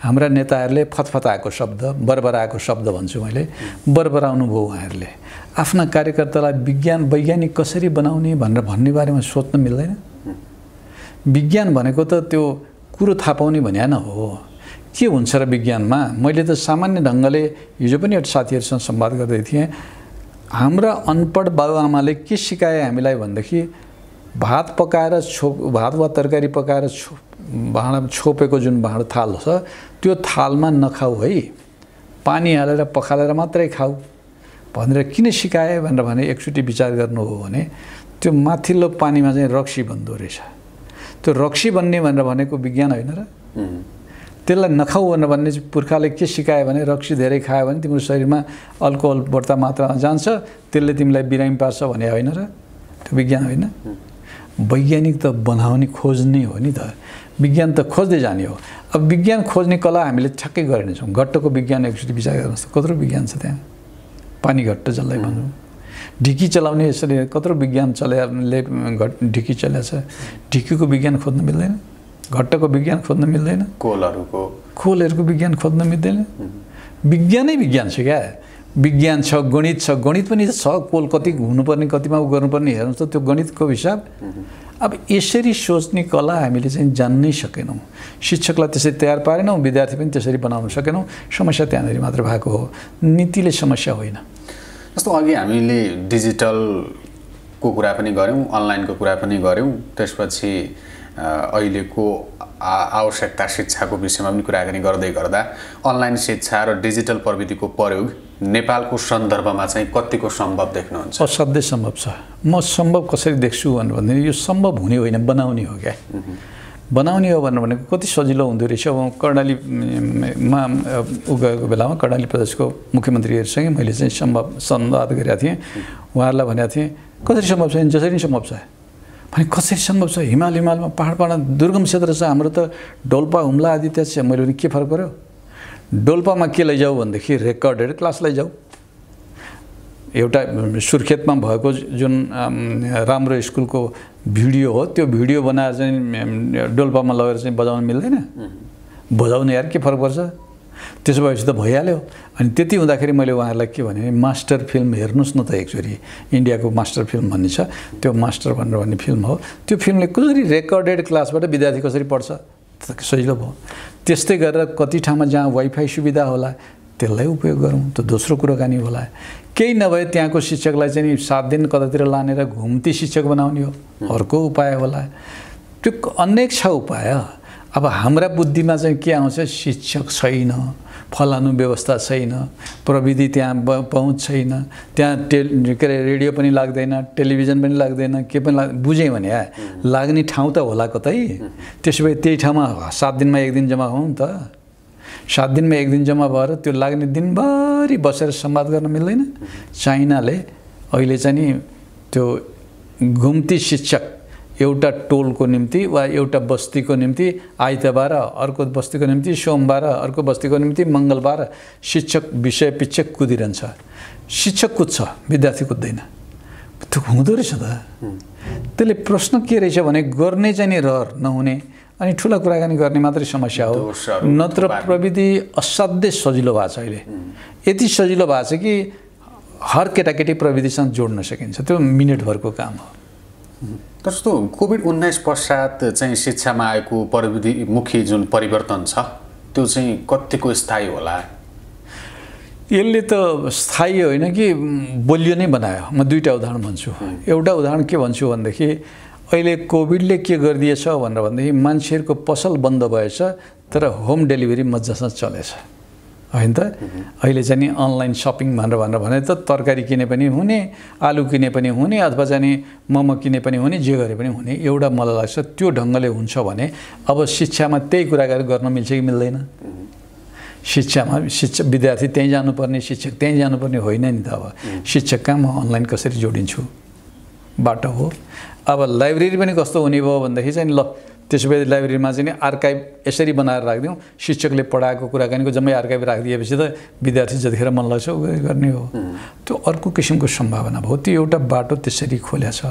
हाम्रा नेताहरूले फतफताएको शब्द बरबराएको शब्द भन्छु मैले बरबराउनु भयो उहाँहरूले आफ्ना कार्यकर्तालाई वैज्ञानिक कसरी बनाउने भनेर भन्ने बारेमा सोच्न मिल्दैन विज्ञान भनेको त त्यो कुरो थाहा पाउने भने न हो के हुन्छ र विज्ञानमा मैले त सामान्य ढङ्गले हिजो पनि एउटा साथीहरूसँग संवाद गर्दै थिएँ हाम्रा अनपढ बाबुआमाले के सिकाए हामीलाई भनेदेखि भात पकाएर भात वा तरकारी पकाएर भाँडा छोपेको जुन भाँडो थाल छ त्यो थालमा नखाऊ है पानी हालेर पखालेर मात्रै खाऊ भनेर किन सिकाए भनेर भने एकचोटि विचार गर्नु हो भने त्यो माथिल्लो पानीमा चाहिँ रक्सी बन्दो रहेछ त्यो रक्सी बन्ने भनेर भनेको विज्ञान होइन र त्यसलाई नखाऊ भनेर भन्ने पुर्खाले के सिकायो भने रक्सी धेरै खायो भने तिम्रो शरीरमा अल्कोहल बढ्ता मात्रामा जान्छ त्यसले तिमीलाई बिरामी पार्छ भने होइन र त्यो विज्ञान होइन वैज्ञानिक त बनाउने खोज्ने हो नि त विज्ञान त खोज्दै जाने हो अब विज्ञान खोज्ने कला हामीले ठ्याक्कै गरेनछौँ घट्टको विज्ञान एकचोटि विचार गर्नुहोस् त कत्रो विज्ञान छ त्यहाँ पानी घट्ट जसलाई भनौँ ढिकी चलाउने यसरी कत्रो विज्ञान चलाले ढिकी चलाएको छ ढिकीको विज्ञान खोज्न मिल्दैन घट्टको विज्ञान खोज्न मिल्दैन खोलहरूको विज्ञान खोज्न मिल्दैन विज्ञानै विज्ञान छ क्या विज्ञान छ गणित पनि छ कोल कति हुनुपर्ने कतिमा गर्नुपर्ने हेर्नुहोस् त त्यो गणितको हिसाब अब यसरी सोच्ने कला हामीले चाहिँ जान्नै सकेनौँ शिक्षकलाई त्यसरी तयार पारेनौँ विद्यार्थी पनि त्यसरी बनाउन सकेनौँ समस्या त्यहाँनिर मात्र भएको हो नीतिले समस्या होइन जस्तो अघि हामीले डिजिटलको कुरा पनि गऱ्यौँ अनलाइनको कुरा पनि गऱ्यौँ त्यसपछि अहिलेको आवश्यकता शिक्षाको विषयमा पनि कुराकानी गर्दै गर्दा अनलाइन शिक्षा र डिजिटल प्रविधिको प्रयोग नेपालको सन्दर्भमा चाहिँ कतिको सम्भव देख्नुहुन्छ असाध्यै सम्भव छ म सम्भव कसरी देख्छु भन्दा यो सम्भव हुने होइन बनाउने हो क्या बनाउने हो भनेको कति सजिलो हुँदो रहेछ अब कर्णालीमा गएको बेलामा कर्णाली प्रदेशको मुख्यमन्त्रीहरूसँगै मैले चाहिँ संवाद गरेका थिएँ उहाँहरूलाई भनेको थिएँ कसरी सम्भव छ जसरी नै सम्भव छ भने कसरी सम्भव छ हिमालमा पहाडमा दुर्गम क्षेत्र छ हाम्रो त डोल्पा हुम्ला आदि त्यहाँ छ मैले भने के फरक पर्यो डोल्पामा के लैजाऊ भनेदेखि रेकर्डेड क्लास लैजाऊ एउटा सुर्खेतमा भएको जुन राम्रो स्कुलको भिडियो हो त्यो भिडियो बनाएर चाहिँ डोल्पामा लगेर चाहिँ बजाउन मिल्दैन बजाउने यार के फरक पर्छ त्यसो भएपछि त भइहाल्यो अनि त्यति हुँदाखेरि मैले उहाँहरूलाई के भने मास्टर फिल्म हेर्नुहोस् न त एकचोटि इन्डियाको मास्टर फिल्म भन्ने छ त्यो मास्टर भनेर भन्ने फिल्म हो त्यो फिल्मले कसरी रेकर्डेड क्लासबाट विद्यार्थी कसरी पढ्छ सजिलो भयो त्यस्तै गरेर कति ठाउँमा जहाँ वाइफाई सुविधा होला त्यसलाई उपयोग गरौँ त दोस्रो कुराकानी होला केही नभए त्यहाँको शिक्षकलाई चाहिँ 7 दिन कतातिर लानेर घुम्ती शिक्षक बनाउने हो अर्को उपाय होला त्यो अनेक छ उपाय अब हाम्रा बुद्धिमा चाहिँ के आउँछ शिक्षक छैन फलानु व्यवस्था छैन प्रविधि त्यहाँ पहुँच छैन त्यहाँ के अरे रेडियो पनि लाग्दैन टेलिभिजन पनि लाग्दैन के पनि बुझेँ भने लाग्ने ठाउँ त होला कतै त्यसो भए त्यही ठाउँमा 7 दिनमा 1 दिन जम्मा हौँ त 7 दिनमा 1 दिन जम्मा भएर त्यो लाग्ने दिनभरि बसेर संवाद गर्न मिल्दैन चाइनाले अहिले चाहिँ नि त्यो घुम्ती शिक्षक एउटा टोलको निम्ति वा एउटा बस्तीको निम्ति आइतबार अर्को बस्तीको निम्ति सोमबार अर्को बस्तीको निम्ति मङ्गलबार शिक्षक विषय पछि कुदिरहन्छ शिक्षक कुद्छ विद्यार्थी कुद्दैन त्यो हुँदो रहेछ त त्यसले प्रश्न के रहेछ भने गर्ने चाहिँ नि रहर नहुने अनि ठुला कुराकानी गर्ने मात्रै समस्या हो नत्र प्रविधि असाध्यै सजिलो भएको छ अहिले यति सजिलो भएको छ कि हर केटाकेटी प्रविधिसँग जोड्न सकिन्छ त्यो मिनेटभरको काम हो जस्तो कोभिड-19 पश्चात चाहिँ शिक्षामा आएको प्रविधिमुखी जुन परिवर्तन छ त्यो चाहिँ कतिको स्थायी होला? यसले त स्थायी होइन कि बलियो नै बनायो। म दुईटा उदाहरण भन्छु। एउटा उदाहरण के भन्छु भनेदेखि अहिले कोभिडले के गरिदिएछ भनेदेखि मान्छेहरूको पसल बन्द भएछ तर होम डेलिभरी मजासँग चलेछ होइन त। अहिले चाहिँ नि अनलाइन सपिङ भनेर भने त तरकारी किने पनि हुने, आलु किने पनि हुने, अथवा चाहिँ नि मोमो किने पनि हुने, जे गरे पनि हुने। एउटा मलाई लाग्छ त्यो ढङ्गले हुन्छ भने अब शिक्षामा त्यही कुरा गर्न मिल्छ कि मिल्दैन? शिक्षा विद्यार्थी त्यहीँ जानुपर्ने, शिक्षक त्यहीँ जानुपर्ने होइन नि त। अब शिक्षक कहाँ म अनलाइन कसरी जोडिन्छु बाटो हो। अब लाइब्रेरी पनि कस्तो हुने भयो भनेदेखि चाहिँ ल त्यसो भए लाइब्रेरीमा चाहिँ नि आर्काइभ यसरी बनाएर राखिदिउँ, शिक्षकले पढाएको कुराकानीको जम्मै आर्काइभ राखिदिएपछि त विद्यार्थी जतिखेर मन लाग्छ गर्ने हो। त्यो अर्को किसिमको सम्भावना भयो। त्यो एउटा बाटो त्यसरी खोलेछ।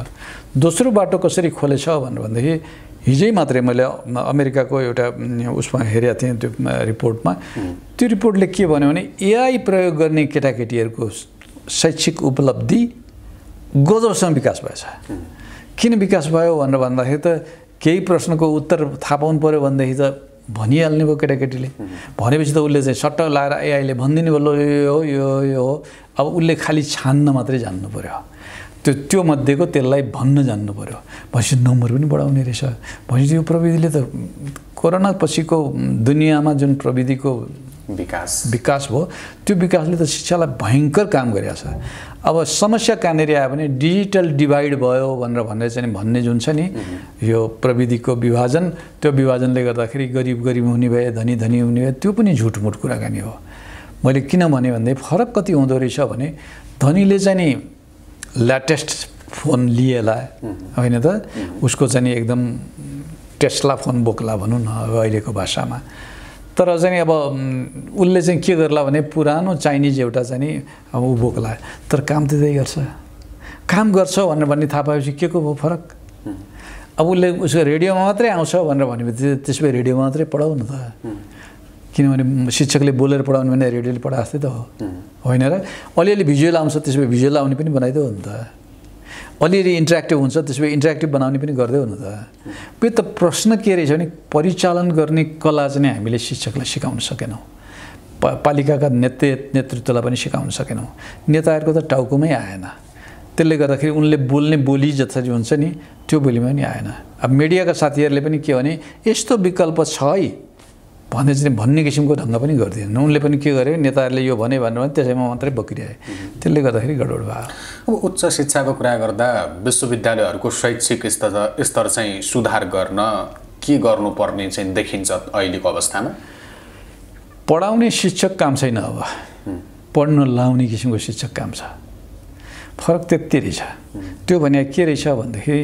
दोस्रो बाटो कसरी खोलेछ भनेदेखि हिजै मात्रै मैले अमेरिकाको एउटा उसमा हेरेको थिएँ त्यो रिपोर्टमा। त्यो रिपोर्टले के भन्यो भने एआई प्रयोग गर्ने केटाकेटीहरूको शैक्षिक उपलब्धि गजबसँग विकास भएछ। किन विकास भयो भनेर भन्दाखेरि त केही प्रश्नको उत्तर थाहा पाउनु पऱ्यो भनेदेखि त भनिहाल्ने भयो केटाकेटीले। भनेपछि त उसले चाहिँ सट्ट लाएर एआईले भनिदिने भयो यो हो। अब उसले खालि छान्न मात्रै जान्नु पऱ्यो। त्यो मध्येको त्यसलाई भन्न जान्नु पऱ्यो। भनेपछि नम्बर पनि बढाउने रहेछ। भनेपछि यो प्रविधिले त कोरोना पछिको दुनियाँमा जुन प्रविधिको विकास भयो त्यो विकासले त शिक्षालाई भयङ्कर काम गरिरहेको छ। अब समस्या कहाँनिर आयो भने डिजिटल डिभाइड भयो भनेर चाहिँ भन्ने जुन छ नि यो प्रविधिको विभाजन, त्यो विभाजनले गर्दाखेरि गरिब हुने भए, धनी हुने भए, त्यो पनि झुटमुट कुराकानी हो। मैले किन भने भन्दै फरक कति हुँदो रहेछ भने धनीले चाहिँ नि ल्याटेस्ट फोन लिएला होइन त, उसको चाहिँ नि एकदम टेस्ला फोन बोक्ला भनौँ न अहिलेको भाषामा। तर चाहिँ अब उसले चाहिँ के गर्ला भने पुरानो चाइनिज एउटा चाहिँ नि अब ऊ बोक्ला। तर काम त त्यही गर्छ भनेर भन्ने थाहा पाएपछि के को भयो फरक? अब उसले उसको रेडियोमा मात्रै आउँछ भनेर भनेपछि त्यसो भए रेडियोमा मात्रै पढाउ न त। किनभने शिक्षकले बोलेर पढाउनु भने रेडियोले पढाए जस्तै त हो होइन र? अलिअलि भिजुअल आउँछ त्यसो भए भिजुअल आउने पनि बनाइदेऊ नि त। अलिअलि इन्टरेक्टिभ हुन्छ त्यसो भए इन्टरेक्टिभ बनाउने पनि गरिदेऊ न त। त्यो त प्रश्न के रहेछ भने परिचालन गर्ने कला चाहिँ हामीले शिक्षकलाई सिकाउन सकेनौँ, पालिकाका नेतृत्वलाई पनि सिकाउन सकेनौँ। नेताहरूको त टाउकोमै आएन। त्यसले गर्दाखेरि उनले बोल्ने बोली जसरी हुन्छ नि त्यो बोलीमा पनि आएन। अब मिडियाका साथीहरूले पनि के भने यस्तो विकल्प छ है भने चाहिँ भन्ने किसिमको ढङ्ग पनि गर्दिएन। उनले पनि के गरे नेताहरूले यो भने त्यसैमा मात्रै बकिरहे। त्यसले गर्दाखेरि गडबड भयो। अब उच्च शिक्षाको कुरा गर्दा विश्वविद्यालयहरूको शैक्षिक स्तर चाहिँ सुधार गर्न के गर्नुपर्ने चाहिँ देखिन्छ अहिलेको अवस्थामा? पढाउने शिक्षक काम छैन, अब पढ्न लाउने किसिमको शिक्षक काम छ। फरक त्यति रहेछ। त्यो भने के रहेछ भनेदेखि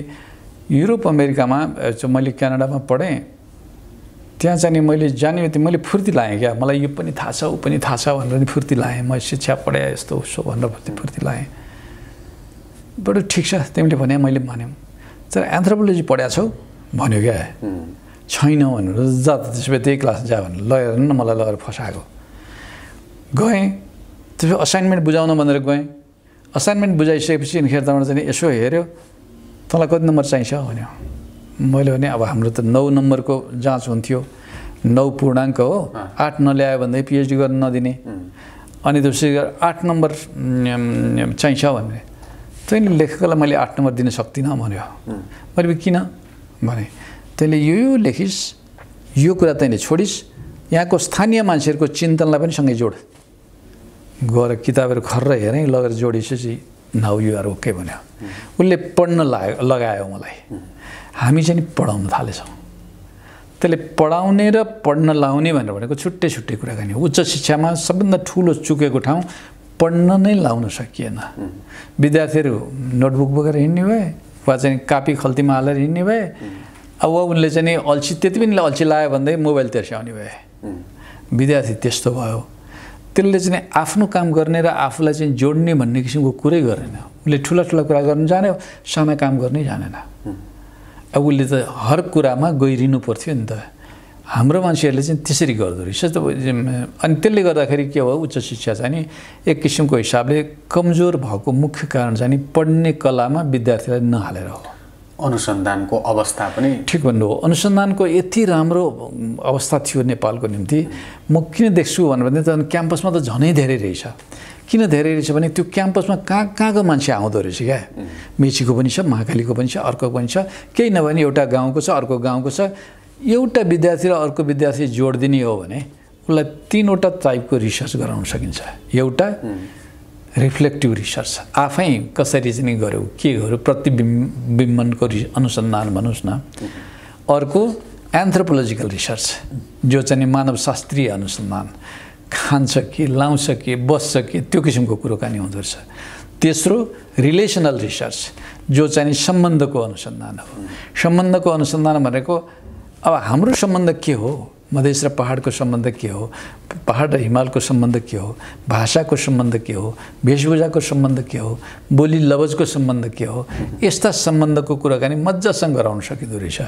युरोप अमेरिकामा मैले क्यानाडामा पढेँ, त्यहाँ चाहिँ मैले जाने बित्तिकै मैले फुर्ती लाएँ क्या। मलाई यो पनि थाहा छ ऊ पनि थाहा छ भनेर नि फुर्ती लाएँ। म शिक्षा पढाएँ यस्तो उसो भनेर फुर्ती लाएँ। बडो ठिक छ तिमीले भने मैले भन्यौँ। तर एन्थ्रोपोलोजी पढाएको छौ भन्यो क्या। छैन भनेर जा त्यसो भए त्यही क्लास जा भनेर लगेर न मलाई लगेर फसाएको। गएँ त्यसो असाइनमेन्ट बुझाउन भनेर गएँ। असाइनमेन्ट बुझाइसकेपछि अनिखेर त्यहाँबाट चाहिँ यसो हेऱ्यो तँलाई कति नम्बर चाहिन्छ भन्यो। मैले भने अब हाम्रो त 9 नम्बरको जाँच हुन्थ्यो, 9 पूर्णाङ्क हो, 8 नल्यायो भने पिएचडी गर्न नदिने। अनि त्यसै 8 नम्बर चाहिन्छ भने तैँले लेखेकोलाई मैले 8 नम्बर दिन सक्दिनँ भन्यो। मैले किन भने तैँले यो लेखिस्, यो कुरा तैँले छोडिस्, यहाँको स्थानीय मान्छेहरूको चिन्तनलाई पनि सँगै जोड। गएर किताबहरू खर्र हेरेँ, लगेर जोडिसकेपछि नाउ यु आर ओके भन्यो। उसले पढ्न लगायो मलाई। हामी चाहिँ पढाउन थालेछौँ। त्यसले पढाउने र पढ्न लाउने भनेर भनेको छुट्टै छुट्टै कुराकानी हो। उच्च शिक्षामा सबभन्दा ठुलो चुकेको ठाउँ पढ्न नै लाउन सकिएन। विद्यार्थीहरू नोटबुक बोकेर हिँड्ने भए वा चाहिँ कापी खल्तीमा हालेर हिँड्ने भए। अब उनले चाहिँ अल्छी त्यति पनि अल्छी लाग्यो भन्दै मोबाइल तेर्स्याउने भए। विद्यार्थी त्यस्तो भयो। त्यसले चाहिँ आफ्नो काम गर्ने र आफूलाई चाहिँ जोड्ने भन्ने किसिमको कुरै गरेन। उसले ठुला कुरा गर्न जान्यो, साना काम गर्नै जानेन। अब उसले त हर कुरामा गइरिनु पर्थ्यो नि त। हाम्रो मान्छेहरूले चाहिँ त्यसरी गर्दो रहेछ त। अनि त्यसले गर्दाखेरि के भयो उच्च शिक्षा चाहिँ नि एक किसिमको हिसाबले कमजोर भएको मुख्य कारण चाहिँ नि पढ्ने कलामा विद्यार्थीलाई नहालेर हो। अनुसन्धानको अवस्था पनि ठिक भन्नुभयो। अनुसन्धानको यति राम्रो अवस्था थियो नेपालको निम्ति। म किन देख्छु भन्ने त क्याम्पसमा त झनै धेरै रहेछ। किन धेरै रहेछ भने त्यो क्याम्पसमा कहाँको मान्छे आउँदो रहेछ क्या। मेचीको पनि छ, महाकालीको पनि छ, अर्को पनि छ, केही नभए नि एउटा गाउँको छ, अर्को गाउँको छ। एउटा विद्यार्थी र अर्को विद्यार्थी जोड दिने हो भने उसलाई 3वटा टाइपको रिसर्च गराउन सकिन्छ। एउटा रिफ्लेक्टिभ रिसर्च, आफै कसरी चाहिँ गर्यो, के गर्यो, प्रतिबिम्बनको अनुसन्धान भन्नुहोस् न। अर्को एन्थ्रोपोलोजिकल रिसर्च, जो चाहिँ मानवशास्त्रीय अनुसन्धान, खान्छ के, लाउँछ के, बस्छ के, त्यो किसिमको कुराकानी हुँदो रहेछ। तेस्रो रिलेसनल रिसर्च, जो चाहिँ सम्बन्धको अनुसन्धान हो। सम्बन्धको अनुसन्धान भनेको अब हाम्रो सम्बन्ध के हो, मधेस र पहाडको सम्बन्ध के हो, पहाड र हिमालको सम्बन्ध के हो, भाषाको सम्बन्ध के हो, वेशभूषाको सम्बन्ध के हो, बोली लवजको सम्बन्ध के हो, यस्ता सम्बन्धको कुराकानी मजासँग गराउन सकिँदो रहेछ।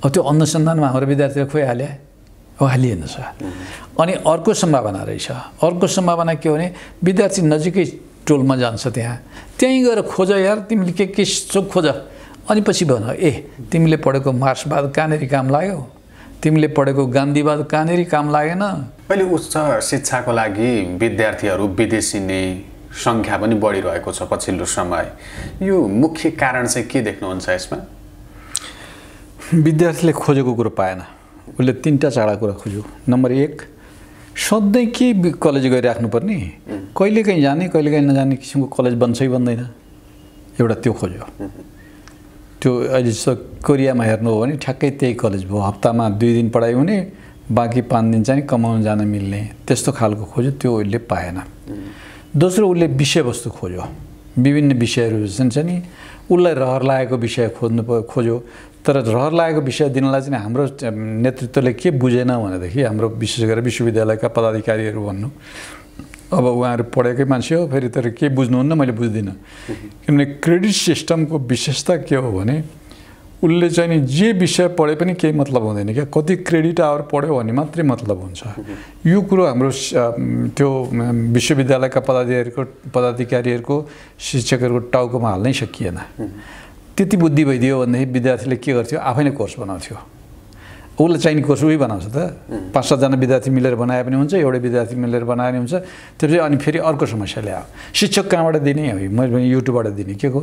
अब त्यो अनुसन्धानमा हाम्रो विद्यार्थीले खोइ हालिएन छ। अनि अर्को सम्भावना रहेछ। अर्को सम्भावना के हो भने विद्यार्थी नजिकै टोलमा जान्छ, त्यहीँ गएर खोज यार, तिमीले के खोज, अनि पछि भन तिमीले पढेको मार्क्सवाद कहाँनिर काम लाग्यो, तिमीले पढेको गान्धीवाद कहाँनिर काम लागेन। अहिले उच्च शिक्षाको लागि विद्यार्थीहरू विदेशिने सङ्ख्या पनि बढिरहेको छ पछिल्लो समय। यो मुख्य कारण चाहिँ के देख्नुहुन्छ यसमा? विद्यार्थीले खोजेको कुरो पाएन, उसले 3टा 4 कुरा खोज्यो। नम्बर 1, सधैँ के कलेज गइराख्नुपर्ने, कहिलेकाहीँ जाने कहिलेकाहीँ नजाने किसिमको कलेज बन्छै बन्दैन, एउटा त्यो खोज्यो। त्यो अहिले कोरियामा हेर्नु हो भने ठ्याक्कै त्यही कलेज भयो, हप्तामा 2 दिन पढाइ हुने, बाँकी 5 दिन चाहिँ कमाउन जान मिल्ने, त्यस्तो खालको खोज्यो। त्यो उसले पाएन। दोस्रो, उसले विषयवस्तु खोज्यो। विभिन्न विषयहरू छ नि, उसलाई रहर लागेको विषय खोज्यो। तर रहर लागेको विषय दिनलाई चाहिँ हाम्रो नेतृत्वले के बुझेन भनेदेखि, हाम्रो विशेष गरेर विश्वविद्यालयका पदाधिकारीहरू भन्नु, अब उहाँहरू पढेकै मान्छे हो, फेरि तर के बुझ्नुहुन्न मैले बुझ्दिनँ। किनभने क्रेडिट सिस्टमको विशेषता के हो भने उसले चाहिँ नि जे विषय पढे पनि केही मतलब हुँदैन क्या, कति क्रेडिट आवर पढ्यो भने मात्रै मतलब हुन्छ। यो कुरो हाम्रो त्यो विश्वविद्यालयका पदाधिकारीहरूको शिक्षकहरूको टाउकोमा हाल्नै सकिएन। त्यति बुद्धि भइदियो भनेदेखि विद्यार्थीले के गर्थ्यो, आफै नै कोर्स बनाउँथ्यो। उसलाई चाहिने कोर्स उही बनाउँछ त। 5-7 जना विद्यार्थी मिलेर बनाए पनि हुन्छ, एउटै विद्यार्थी मिलेर बनाए पनि हुन्छ। त्यसपछि अनि फेरि अर्को समस्या ल्यायो, शिक्षक कहाँबाट दिने, मैले पनि युट्युबबाट दिने, के को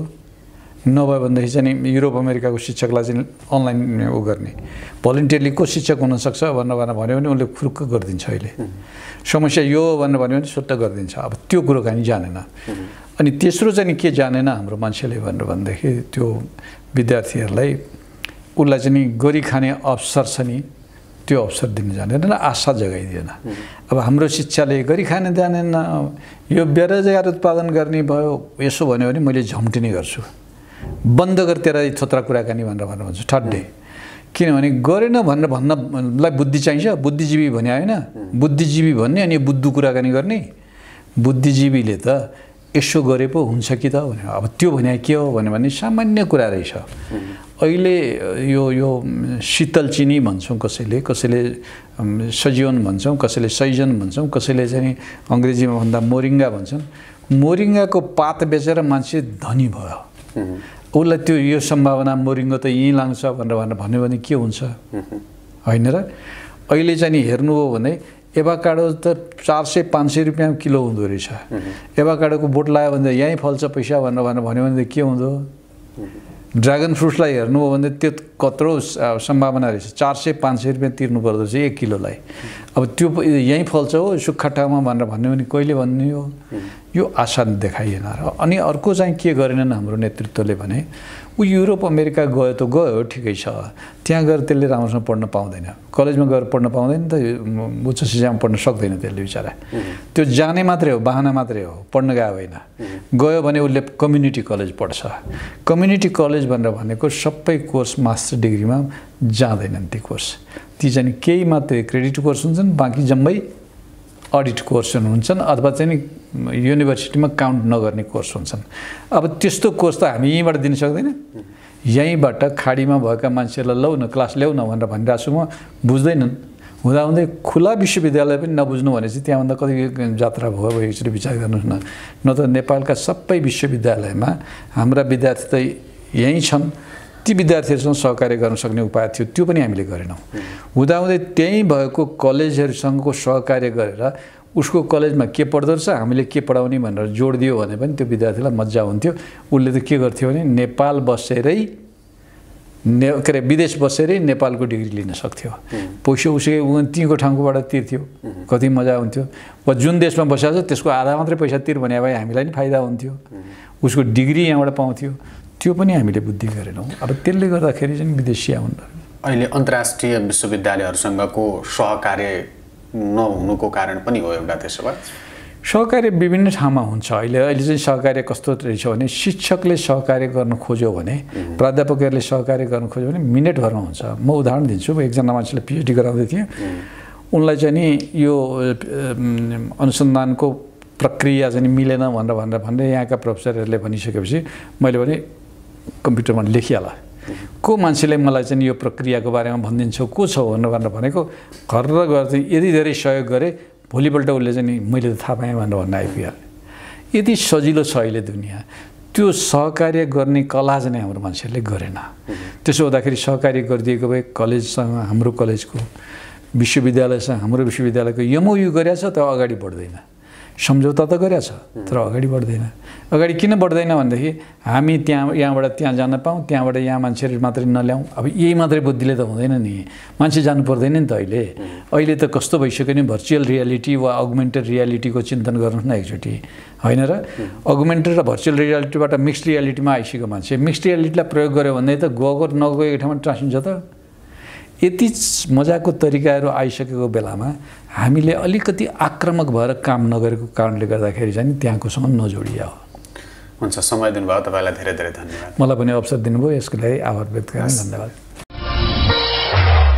नभए भनेदेखि चाहिँ युरोप अमेरिकाको शिक्षकलाई चाहिँ अनलाइन गर्ने, भलिन्टियरली को शिक्षक हुनसक्छ भनेर भन्यो भने उसले फुरुक्क गरिदिन्छ। अहिले समस्या यो भनेर भन्यो भने सुट्ट गरिदिन्छ। अब त्यो कुरो कहीँ जानेन। अनि तेस्रो चाहिँ के जानेन हाम्रो मान्छेले भनेर भनेदेखि त्यो विद्यार्थीहरूलाई उसलाई चाहिँ गरी खाने अवसर छ नि, त्यो अवसर दिन जानेन र आशा जगाइदिएन। अब हाम्रो शिक्षाले गरी खाने जानेन, यो बेरोजगार उत्पादन गर्ने भयो, यसो भन्यो भने मैले झम्टिने गर्छु, बन्द गर तेरा थोत्रा कुराकानी भनेर भन्छु ठड्डे। किनभने गरेन भनेर भन्नलाई बुद्धि चाहिन्छ, बुद्धिजीवी भने होइन, बुद्धिजीवी भन्ने अनि बुद्धु कुराकानी गर्ने। बुद्धिजीवीले त यसो गरे पो हुन्छ कि त भने, अब त्यो भने के हो भने सामान्य कुरा रहेछ। अहिले यो शीतल चिनी भन्छौँ, कसैले सजीवन भन्छौँ, कसैले सैजन भन्छौँ, कसैले चाहिँ अङ्ग्रेजीमा भन्दा मोरिङ्गा भन्छन्। मोरिङ्गाको पात बेचेर मान्छे धनी भयो। उसलाई त्यो यो सम्भावना मोरिङ्गो त यहीँ लाग्छ भनेर भन्यो भने के हुन्छ, होइन र? अहिले चाहिँ हेर्नु हो भने एभाकाडो त 400-500 रुपियाँ किलो हुँदो रहेछ। एभाकाडोको बोट लगायो भने यहीँ फल्छ पैसा भनेर भन्यो भने के हुँदो? ड्रागन फ्रुट्सलाई हेर्नु हो भने त्यो कत्रो सम्भावना रहेछ, 400-500 रुपियाँ तिर्नु पर्दो रहेछ 1 किलोलाई। अब त्यो यहीँ फल्छ हो सुक्खा ठाउँमा भनेर भन्यो भने कहिले भन्ने हो? यो आशा देखाइएन। र अनि अर्को चाहिँ के गरेनन् हाम्रो नेतृत्वले भने, ऊ युरोप अमेरिका गयो त गयो ठिकै छ, त्यहाँ गएर त्यसले राम्रोसँग पढ्न पाउँदैन, कलेजमा गएर पढ्न पाउँदैन त, उच्च शिक्षामा पढ्न सक्दैन त्यसले बिचरा। त्यो जाने मात्रै हो, बाहना मात्रै हो, पढ्न गयो होइन। गयो भने उसले कम्युनिटी कलेज पढ्छ। कम्युनिटी कलेज भनेर भनेको सबै कोर्स मास्टर डिग्रीमा जाँदैनन्। ती कोर्स ती चाहिँ केही मात्रै क्रेडिट कोर्स हुन्छन्, बाँकी जम्मै अडिट कोर्सहरू हुन्छन् अथवा चाहिँ युनिभर्सिटीमा काउन्ट नगर्ने कोर्स हुन्छन्। अब त्यस्तो कोर्स त हामी यहीँबाट दिन सक्दैन। यहीँबाट खाडीमा भएका मान्छेहरूलाई लौ न क्लास ल्याउ न भनेर भनिरहेको छु, म बुझ्दैनन्। हुँदाहुँदै खुला विश्वविद्यालय पनि नबुझ्नु भनेपछि त्यहाँभन्दा कति जात्रा भयो एकचोटि विचार गर्नुहोस् न। न त नेपालका सबै विश्वविद्यालयमा हाम्रा विद्यार्थी त यहीँ छन्, ती विद्यार्थीहरूसँग सहकार्य गर्न सक्ने उपाय थियो, त्यो पनि हामीले गरेनौँ। हुँदाहुँदै त्यहीँ भएको कलेजहरूसँगको सहकार्य गरेर उसको कलेजमा के पढ्दो रहेछ, हामीले के पढाउने भनेर जोड दियो भने पनि त्यो विद्यार्थीलाई मजा हुन्थ्यो। उसले त के गर्थ्यो भने नेपाल बसेरै के अरे विदेश बसेरै नेपालको डिग्री लिन सक्थ्यो। पैसा उसै तीको ठाउँकोबाट तिर्थ्यो, कति मजा हुन्थ्यो। वा जुन देशमा बसेको छ त्यसको आधा मात्रै पैसा तिर भने भए हामीलाई नि फाइदा हुन्थ्यो, उसको डिग्री यहाँबाट पाउँथ्यो। त्यो पनि हामीले बुद्धि गरेनौँ। अब त्यसले गर्दाखेरि चाहिँ विदेशिया हुन्। अहिले अन्तर्राष्ट्रिय विश्वविद्यालयहरूसँगको सहकार्य नहुनुको कारण पनि हो एउटा त्यसो भए? सहकार्य विभिन्न ठाउँमा हुन्छ। अहिले चाहिँ सहकार्य कस्तो रहेछ भने शिक्षकले सहकार्य गर्न खोज्यो भने, प्राध्यापकहरूले सहकार्य गर्न खोज्यो भने मिनेटभरमा हुन्छ। म उदाहरण दिन्छु। एकजना मान्छेले पिएचडी गराउँदै थिएँ, उनलाई चाहिँ नि यो अनुसन्धानको प्रक्रिया चाहिँ मिलेन भनेर यहाँका प्रोफेसरहरूले भनिसकेपछि मैले भने कम्प्युटरमा लेखिहाल, को मान्छेले मलाई चाहिँ यो प्रक्रियाको बारेमा भनिदिन्छौ, को छ भनेर भनेको घर र घर चाहिँ यति धेरै सहयोग गरेँ, भोलिपल्ट उसले चाहिँ नि मैले त थाहा पाएँ भनेर भन्न आइपुग्यो। यति सजिलो छ अहिले दुनियाँ। त्यो सहकार्य गर्ने कला चाहिँ हाम्रो मान्छेहरूले गरेन। त्यसो हुँदाखेरि सहकार्य गरिदिएको भए कलेजसँग, हाम्रो कलेजको विश्वविद्यालयसँग हाम्रो विश्वविद्यालयको एमओयू गरेछ त अगाडि बढ्दैन, सम्झौता त गरेछ तर अगाडि बढ्दैन। अगाडि किन बढ्दैन भनेदेखि हामी यहाँबाट त्यहाँ जान पाऊँ, त्यहाँबाट यहाँ मान्छेहरू मात्रै नल्याउँ। अब यही मात्रै बुद्धिले त हुँदैन नि, मान्छे जानु पर्दैन नि त। अहिले त कस्तो भइसक्यो नि, भर्चुअल रियालिटी वा अगमेन्टेड रियालिटीको चिन्तन गर्नुहोस् न एकचोटि, होइन र? अगमेन्टेड र भर्चुअल रियालिटीबाट मिक्स्ड रियालिटीमा आइसक्यो मान्छे। मिक्स्ड रियालिटीलाई प्रयोग गर्यो भने त गएको नगएको ठाउँमा ट्रान्सिन्छ त। यति मजाको तरिकाहरू आइसकेको बेलामा हामीले अलिकति आक्रामक भएर काम नगरेको कारणले गर्दाखेरि चाहिँ त्यहाँकोसँग नजोडिया हो। हुन्छ, समय दिनुभयो तपाईँलाई धेरै धेरै धन्यवाद। मलाई पनि अवसर दिनुभयो, यसको लागि आभार व्यक्त गर्न धन्यवाद।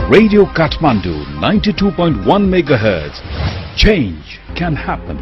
Radio Kathmandu 92.1 MHz. Change can happen.